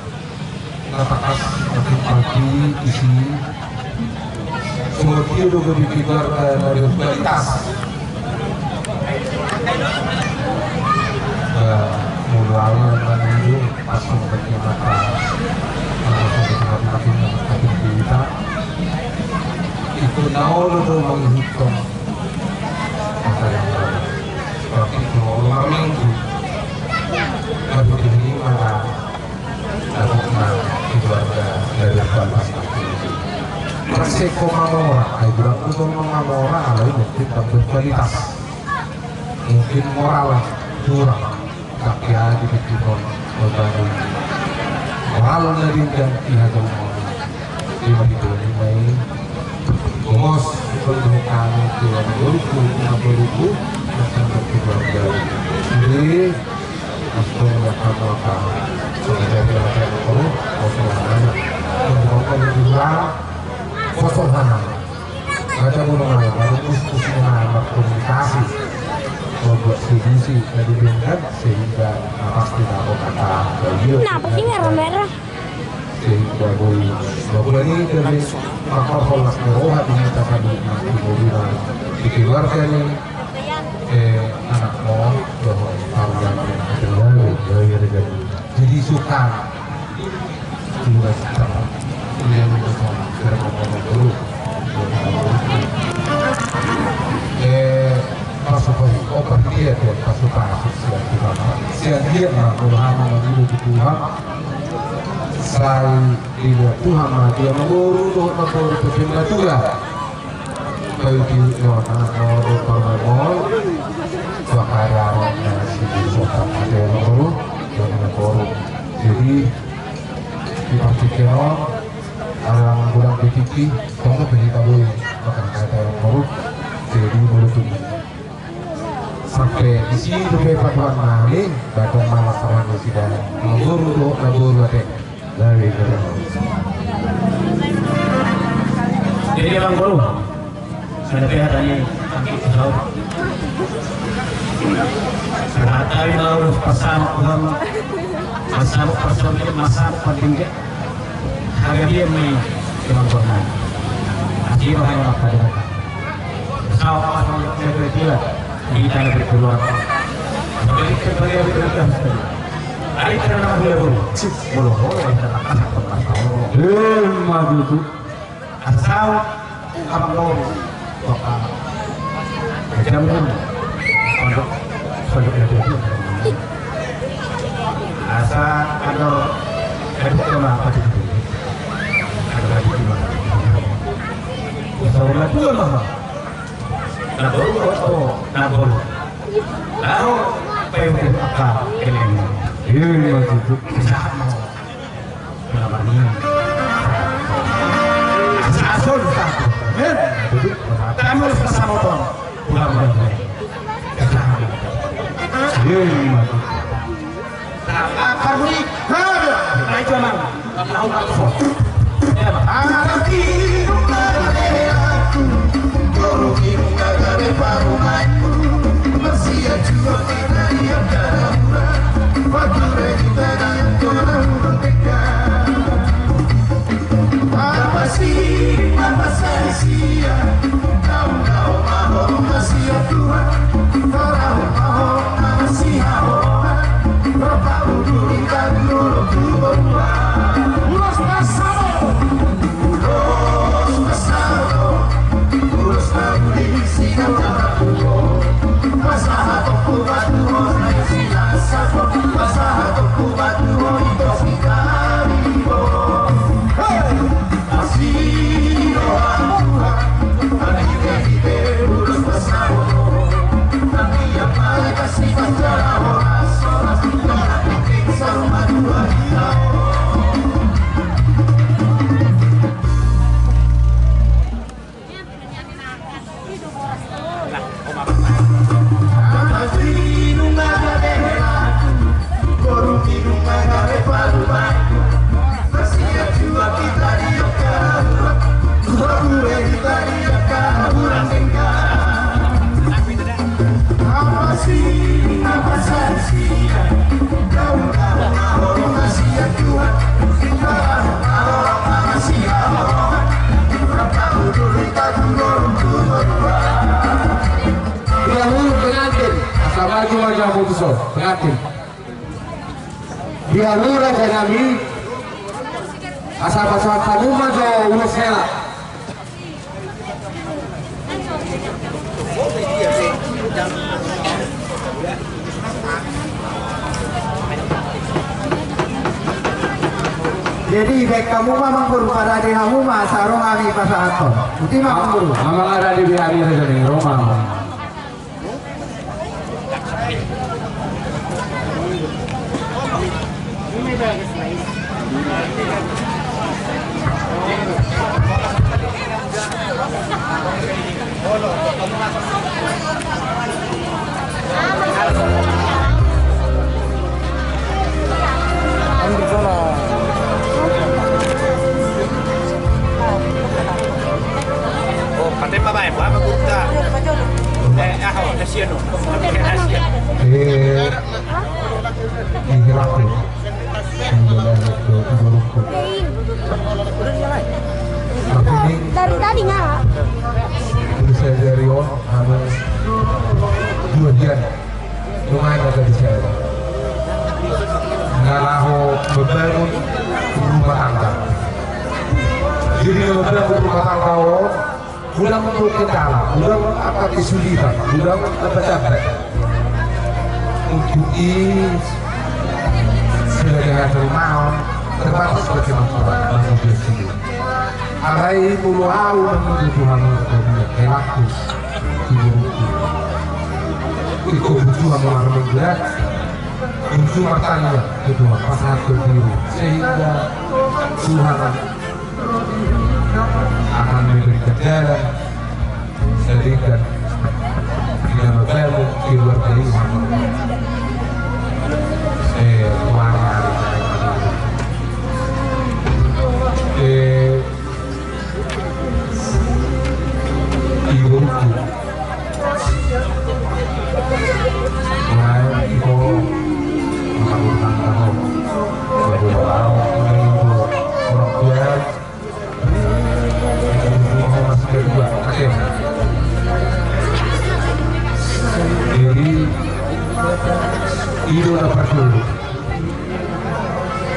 Na tangkas makin pagi isi. Songon dia do gabe keluarga na berkualitas. Molo au na mangido pas songon dia mata. Mata songon dia mata makin makin kita. Itu na olo do mangihuthon. Mata yang baru. Tapi molo marminggu. Tapi ini malah. Dapot ma keluarga dari Palpas. Praseko mamora, ai bilang betul mamora, alai mungkin tak berkualitas. Mungkin moral kurang, tapi ya di pikiran berbanding moral dari dan pihak umum. Lima ribu lima ini. Bos, itu kami tuan guru, guru, guru, guru, macam berkeluarga. Jadi, Ada gunung air, baru kus-kus gunung air, berkomunikasi, membuat solusi dari dengan sehingga, ah, pasti dapat kata beliau. Kenapa sih merah-merah? Sehingga boi, boi ini dari makar holas meroha di kita satu di keluarga ini. Eh, anak mo, dohot, taruhan, jadi suka. Sudah suka. Iya, sudah suka. Eh, pasukan, oh, pergi ya, tuh, pasukan, siap, Tuhan. Siap, dia, nah, Tuhan, mau dulu di Tuhan. Sai, dia, Tuhan, nah, dia, mau dulu, tuh, mau dulu, tuh, Baik, di, no, no, no, no, no, no. Suaka ada orang yang sibuk, suaka ada orang baru, yang ada forum. Jadi, di partai keno, orang kurang P T P, tunggu P T P boy, bahkan kata orang baru. Jadi, menurut ini. Sampai di sini sampai patuan nami, datang malam sama di sini. Guru, guru, guru, guru, Jadi, Bang Guru, saya lebih ada ni, saud. Rahatai ma ulos pasamok, pasamok, pasamok, pasamok, pasamok. Harga dia ni, Bang Guru. Aji rohani apa dia? Saud, pasamok, dia, dia, dia. Di tanah berkeluar. Balik ke balik, balik ke balik. Ari karena nama dia, Bang. Bolo, bolo, kita tak kasar, tak kasar. Eh, maju tu. Asal abang mau bapak jam pondok, pondok itu. Asa ada, ada kena apa itu? Ada lagi di mana? Asa orang tua mah. Nah, baru, oh, nah, baru. Lalu, apa yang aku keleng? Iya, iya, itu. Sama. Di hamu pengantin, asa maju ma hamu tu son, pengantin. Di hamu raja nami, asa pasahat hamu ma jo ulos hela. Jadi baen hamu ma amangboru, parade hamu ma asa ro hami pasahathon. Boti ma amangboru. Amang, rade be hami raja nami, ro ma. Oh, paten ma baen, baen ma gurita. Eh, ah, oh, kasihan, oh. Kasihan. Eh, ini berlaku. Dari tadi nggak? Bisa dari on, anu, dua jam. Lumayan ada di sana. Nggak laho membangun rumah tangga. Jadi membangun rumah tangga, oh, ulang untuk kendala, ulang apa kesulitan, ulang apa sabar. Untuk i sebagai hasil mau terbatas bagi manusia sendiri. Alai molo au mangida Tuhan, helaku, ibuku. Iko butuh amal armenggerak, butuh matanya ke Tuhan, pasahat ke diri, sehingga Tuhan akan memberikan jalan. Jadi kan, tidak bertemu keluarga ini. Eh, Tuhan. Eh, Ibu. Nah, Ibu. Maka utang tahu. Ibu, orang tua. Jadi, i do na parjolo.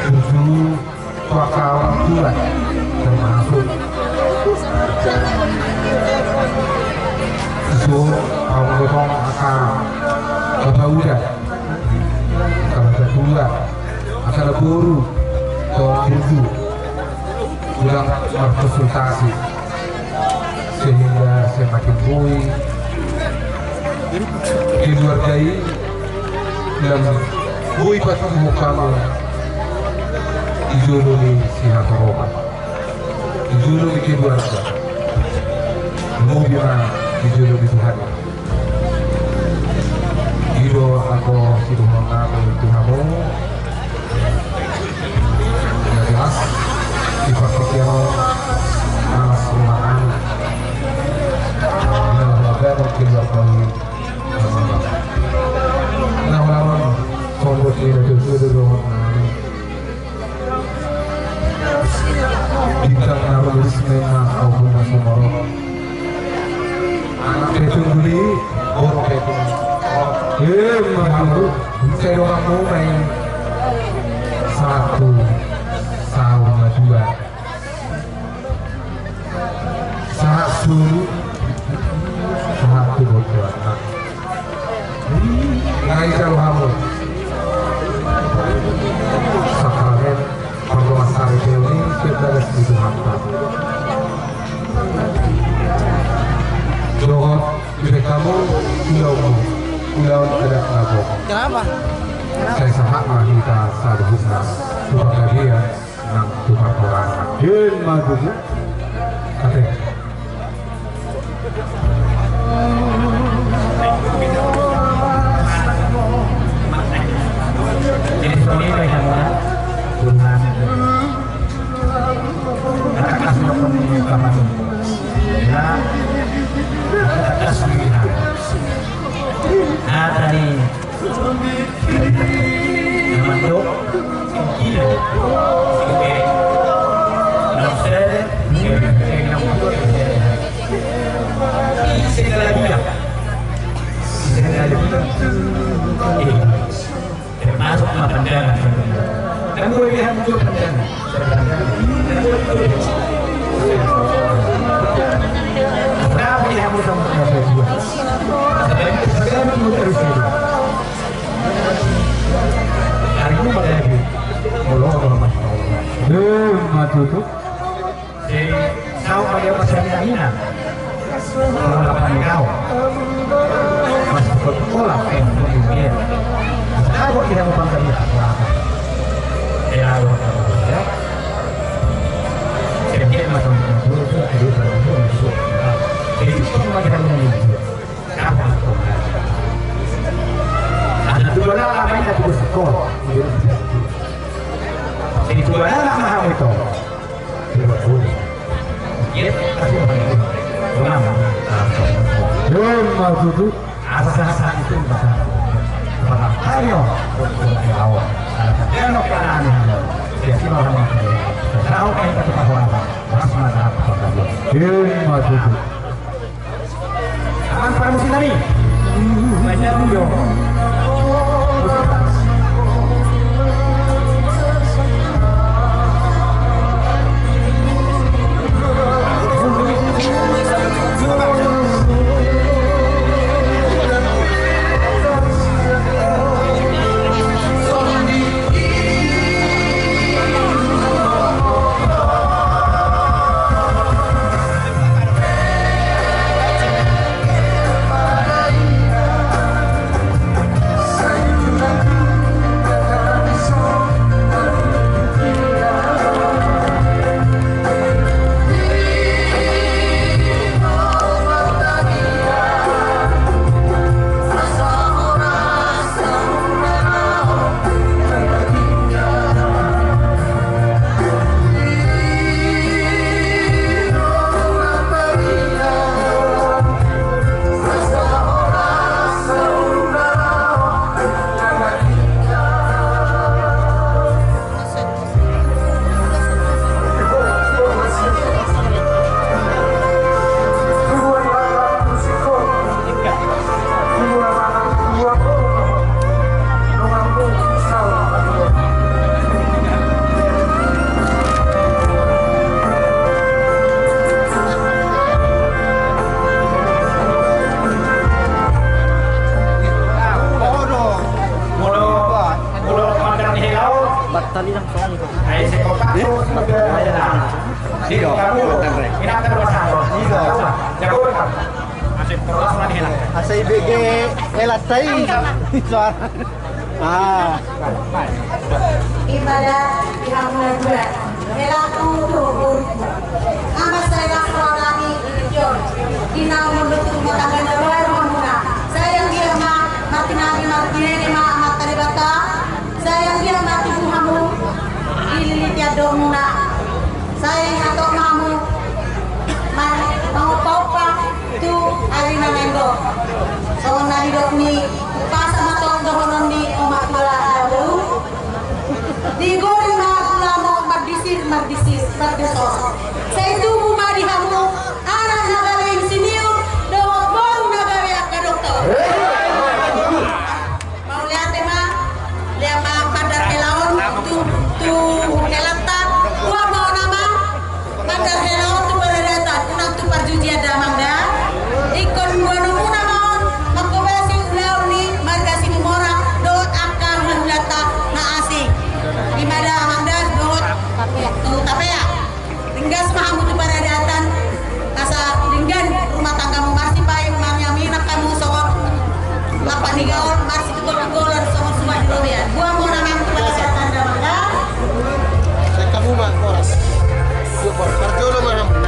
Tujuh, tu angka orang tua, termasuk so, au gotong angka bapa uda, angka bapa tua, angka na boru, tong tujuh. Ulang markonsultasi sehingga semakin boi keluarga i, dan boi patuduhon hamu di jolo ni sihatoropan, di jolo ni keluarga, lobi ma di jolo ni Tuhan. I do anggo sidohonon nami tu hamu. Yang jelas, di partingkian on, alas rumah nami. Nah, holan on, tondok ni na tutu dohonon nami. Bintang na rumiris memang, ahu na sumorop. Anak petung duli, boru petung. Eh, madu. Saya doang mau main. Satu, saur na dua. Sahat solu, sahat tu botoan. Ngai jalo hamu. Sakramen panggomasari teoni kebalas di Tuhanta. Dohot di hamu ulaonmu, ulaon adat na gok. Kenapa? Sai sahat ma hita saluhutna tu panggabean nang tu parhorasan. Ima tutu. Ate. Jadi songon i ma i hamuna. Tuhan. Kata kasih dokon ni kamu. Ya. Kata kasih. Tadi, na mandok, gila. Oke. Naung sada, oke, naung dua, oke. Ise na labiak? Ise na labiak? Eh, termasuk ma pandangan. Kan gue bilang gue pandangan. Emma tutu. Jadi, saut ma dia pasaminaminan. Kalau lapan kau. Masih sekolah, eh, iya. Sekarang kok tidak mau bangga dia? Ya, ya. Jadi, dia masuk ke dulu, dia masuk. Jadi, itu cuma kita menunggu. Ada dua nama, ada dua sekolah. Jadi, dua nama, Maha Muto. Emma tutu. Asa-asa itu. Ayo. Emma tutu. Amang parmusi nami. Batal hilang soalnya. Iya. Asa ibege elat tai. Suara. Ah. Ibada di hamuna dua. Hela tu tu. Ama saya langsung lagi di John. Di namun betul rumah tangga baru hamuna. Saya yang dia ma, mati nabi, mati nene ma, mata di bata. Sai anggiat ma tubu hamu, dililiti andormuna. Sai hatop ma hamu, ma-, mangompa-ompa tu ari na naeng ro. Songon na nidok ni umpasa ma tong dohonon ni omak tulang na baru. Digori ma gulamo mardisir, mardisir, mardesos. Sai tubu ma di hamu, anak na gabe insinyur, dohot boru na gabe angka doktor. Mauliate ma, lea ma mandar hela on tu, tu helanta, ua ma ona ma, mandar hela on tu paradaton, unang tu parjujian da amang da. Ingkon boanon muna ma on, mangkobasi ulaon ni marga Situmorang, dohot angka hulahulanta na asing. Ima da amang da, dohot tu Tapea. Ringgas ma hamu tu paradaton, asa denggan rumah tanggamu, marsipainganingan hamu songon lampak ni gaol, marsitugol-tugolan songon sumak ni robean. Boan ma on amang tu paradaton da amang da. Sai hamu ma horas. Parjolo ma hamu.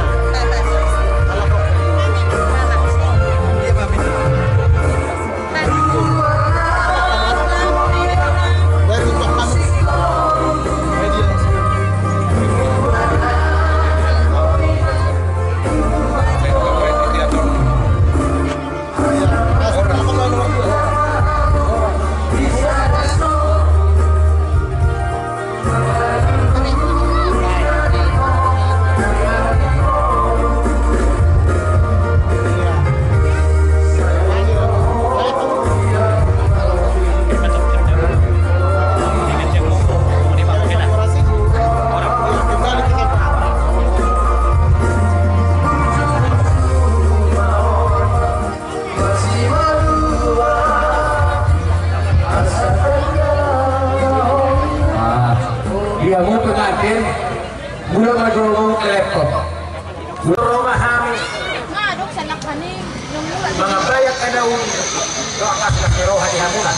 Di hamuna,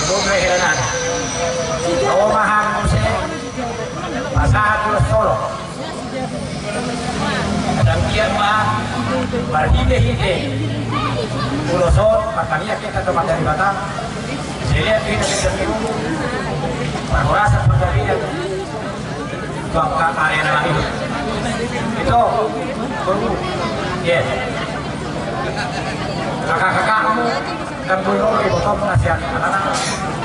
umum na hira nami. Ro ma hamu muse pasahat ulos holong. Dangkian ma marhite-hite ulos on, martangiang hita tu Amanta Debata. Jadi, hita-hita parhorasan pardalanan. Bangka karya na lagi. Itu. Yes. Kakak-kakakmu dan boru, ibotom na sian anak-anak.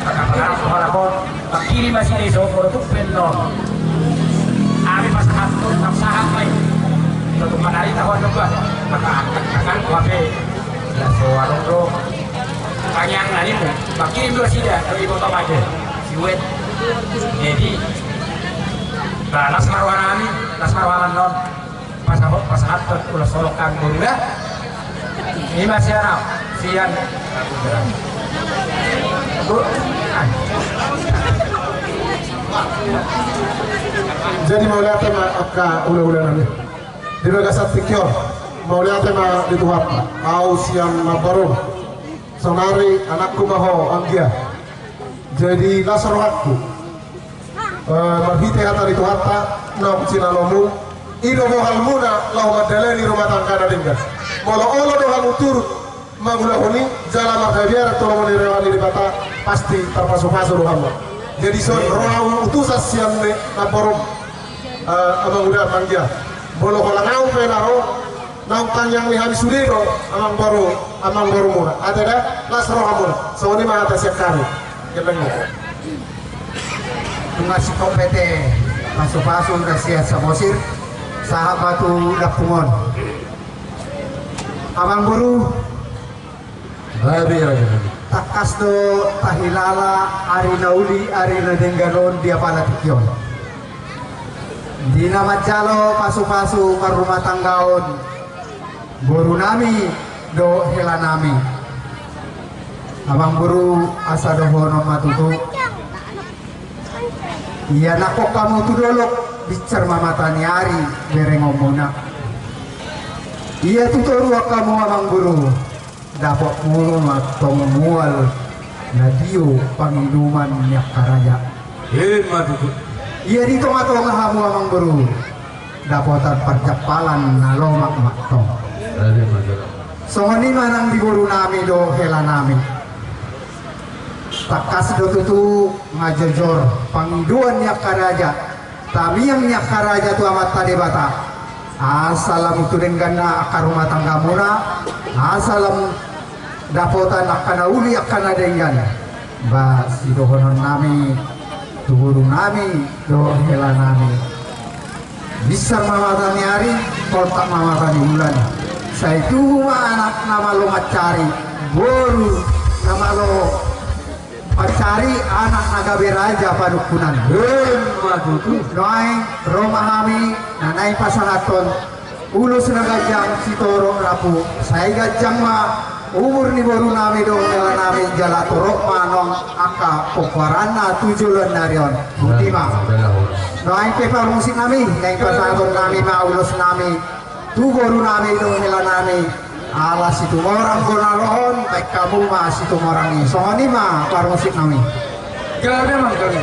Kakak-kakakmu halak on. Pangkiri masih di sopor tu penon. Ami pasahat tu, tak sahat mai. Itu tu panari tahu ada buat. Kakak-kakakmu apa? Ya, so, anu, bro. Tangiang na nimu. Pangkiri dua sida, tapi ibotom aja. Siwet. Jadi, Ba, las ma roha nami, las ma roha nami non. Pasahat, pasahat tu ulos holong hami boru da. Ima sian au, sian. Jadi mauliate ma angka hulahula nami. Di bagasan tingki on, mauliate ma di Tuhanta. Au sian Namboru. Saonari anakku ma ho anggia. Jadi las rohangku. Eh, marhite hata ni Tuhanta, naung jinalomu, i do bohalmuna laho mandalani rumah tangga na denggan. Molo olo do hamu turut mangulahon i, jala marhabiaran tu lomo ni roha ni Debata, pasti tarpasupasu do hamu. Jadi songon roha utusan sian ni Namboru, eh, amang uda manggia. Molo holan au pe na ro, naung tangiang ni hami sude do, amang boru, amang borumuna. Ate da, las rohamuna. Songon i ma hata sian hami. Gelleng ma. Nunga singkop pe ate pasupasu na sian Samosir, sahat ma tu dampung on. Amang boru. Babi, babi, babi. Tangkas do tahilala ari na uli, ari na denggan on di apala tingki on. Di na manjalo pasupasu marrumah tanggaon, boru nami dohot hela nami. Amang boru, asa dohonon ma tutu. Ia nangkok hamu tu dolok, binsar ma mata ni ari berengonmuna. Ia tu toruan hamu amang boru, dapotmu ma tong mual na tio panginuman ni angka raja. Ima tutu. Ia di tonga-tonga hamu amang boru, dapotan parjampalan na lomak ma tong. Ima tutu. Songon i ma nang di boru nami dohot hela nami. Tangkas do tutu nga jojor pangidoan ni angka raja, tamiang ni angka raja tu Amanta Debata. Asa lam tu dengganna angka rumah tanggamuna, asa lam dapotan angka na uli angka na denggan. Ba sidohonon nami tu boru nami dohot hela nami. Binsar ma mata ni ari, poltak ma mata ni bulan. Sai tubu ma anak na malo mancari, boru na malo mancari, anak na gabe raja panungkunan. Ima tutu. Nuaeng ro ma hami na naeng pasahathon ulos na ganjang sitorop rambu, sai ganjang ma umur ni boru nami dohot hela nami, jala torop ma annon angka pomparanna tu joloan ni ari on. Boti ma. Nuaeng pe parmusik nami, naeng pasahaton nami ma ulos nami tu boru nami dohot hela nami. Ala Situmorang do na lohon, baen hamu ma Situmorang i. Songon i ma parmusik nami. Gabe ma gabe.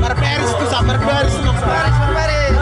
Marberes tu sa, marberes, marberes, marberes.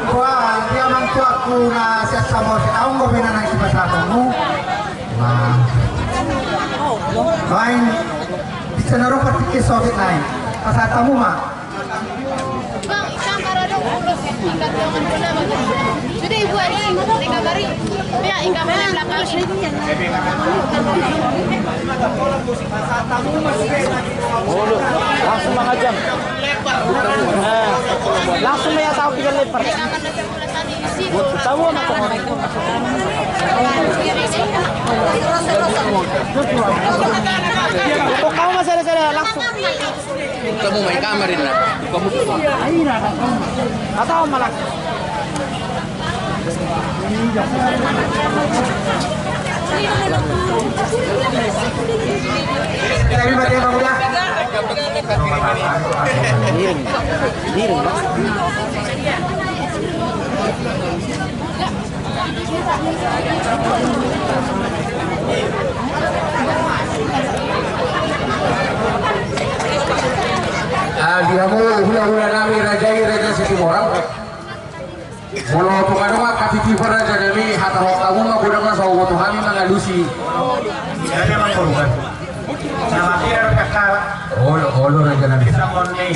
Wah, dia mantuaku na siap sama si aung gobe na nang si pasatonmu. Wah. Main di sana rupa tiket sobek naik. Pasatonmu ma. Bang, ikan karadong ulos, ikan jangan pernah bang. Sudah ibu hari, tiga hari. Ya, ikan mana belakang. Langsung mangajam. Nah, langsung ya tahu tiga lebar. Tahu apa? Kok kamu masih ada, ada langsung? Kamu main kamar ini, kamu. Atau malah. Miring, miring. Ah, di hamu hulahula nami raja i, Raja Situmorang. Molo tung adong angka titipan raja nami, hata hot hamu ma godang na so huboto hami mangalusi. Jadi amang boru kan. Nama kira kakak. Olo, olo raja nami. Kita mon ni.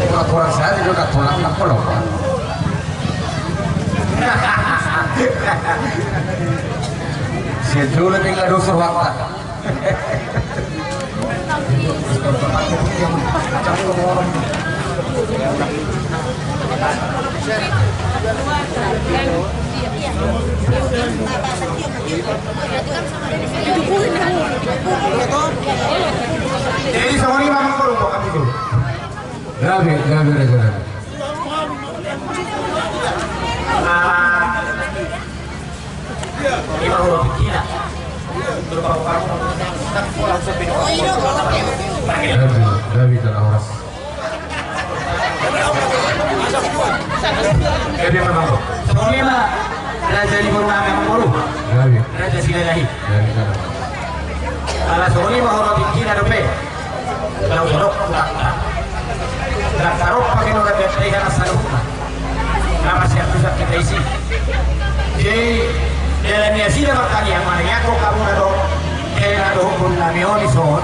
Kurang-kurang saja juga, kurang apa loh, Pak? Sejauh lebih nggak dusur waktu. Jadi songon i ma amang boru, kami tu. Gabe, gabe, gabe. Ah. Ima huruf kina. Gabe, gabe, jala horas. Gabe ma amang boru. Songon i ma raja ni boru nami amang boru. Gabe. Raja Silalahi. Gabe, jala horas. Ala songon i ma huruf kina dope. Laos ro hutangta. Ndang tarompak i nora biasa iha na saluhutna. Na masiantusan hita disi. Jadi dalan ni nasida martangiang, manangiangkon hamu na dohot. Jadi na dohonon nami on i son.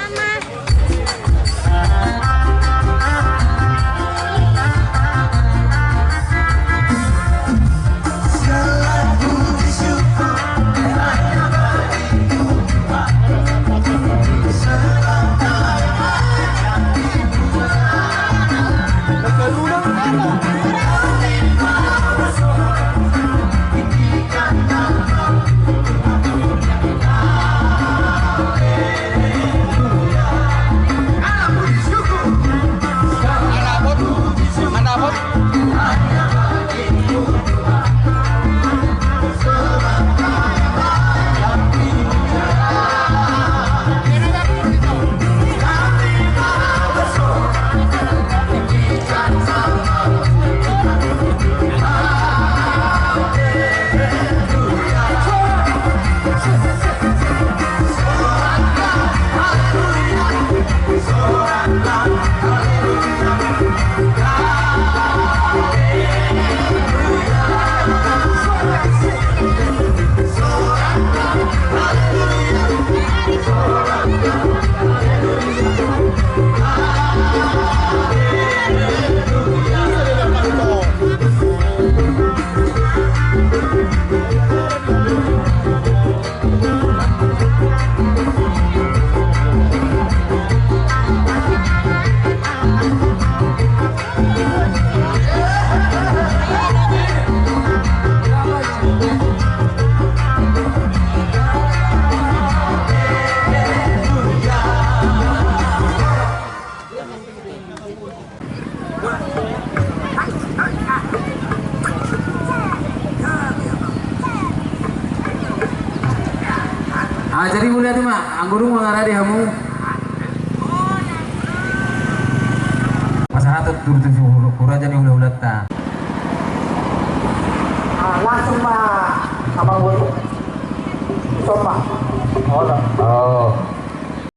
Ama. Ah, jadi mauliate ma, anggo dung mangarade hamu. Pasahaton tu, tu, tu, tu raja ni hula-hulanta. Ah, langsung ma, abang guru. Somba. Oh, oh.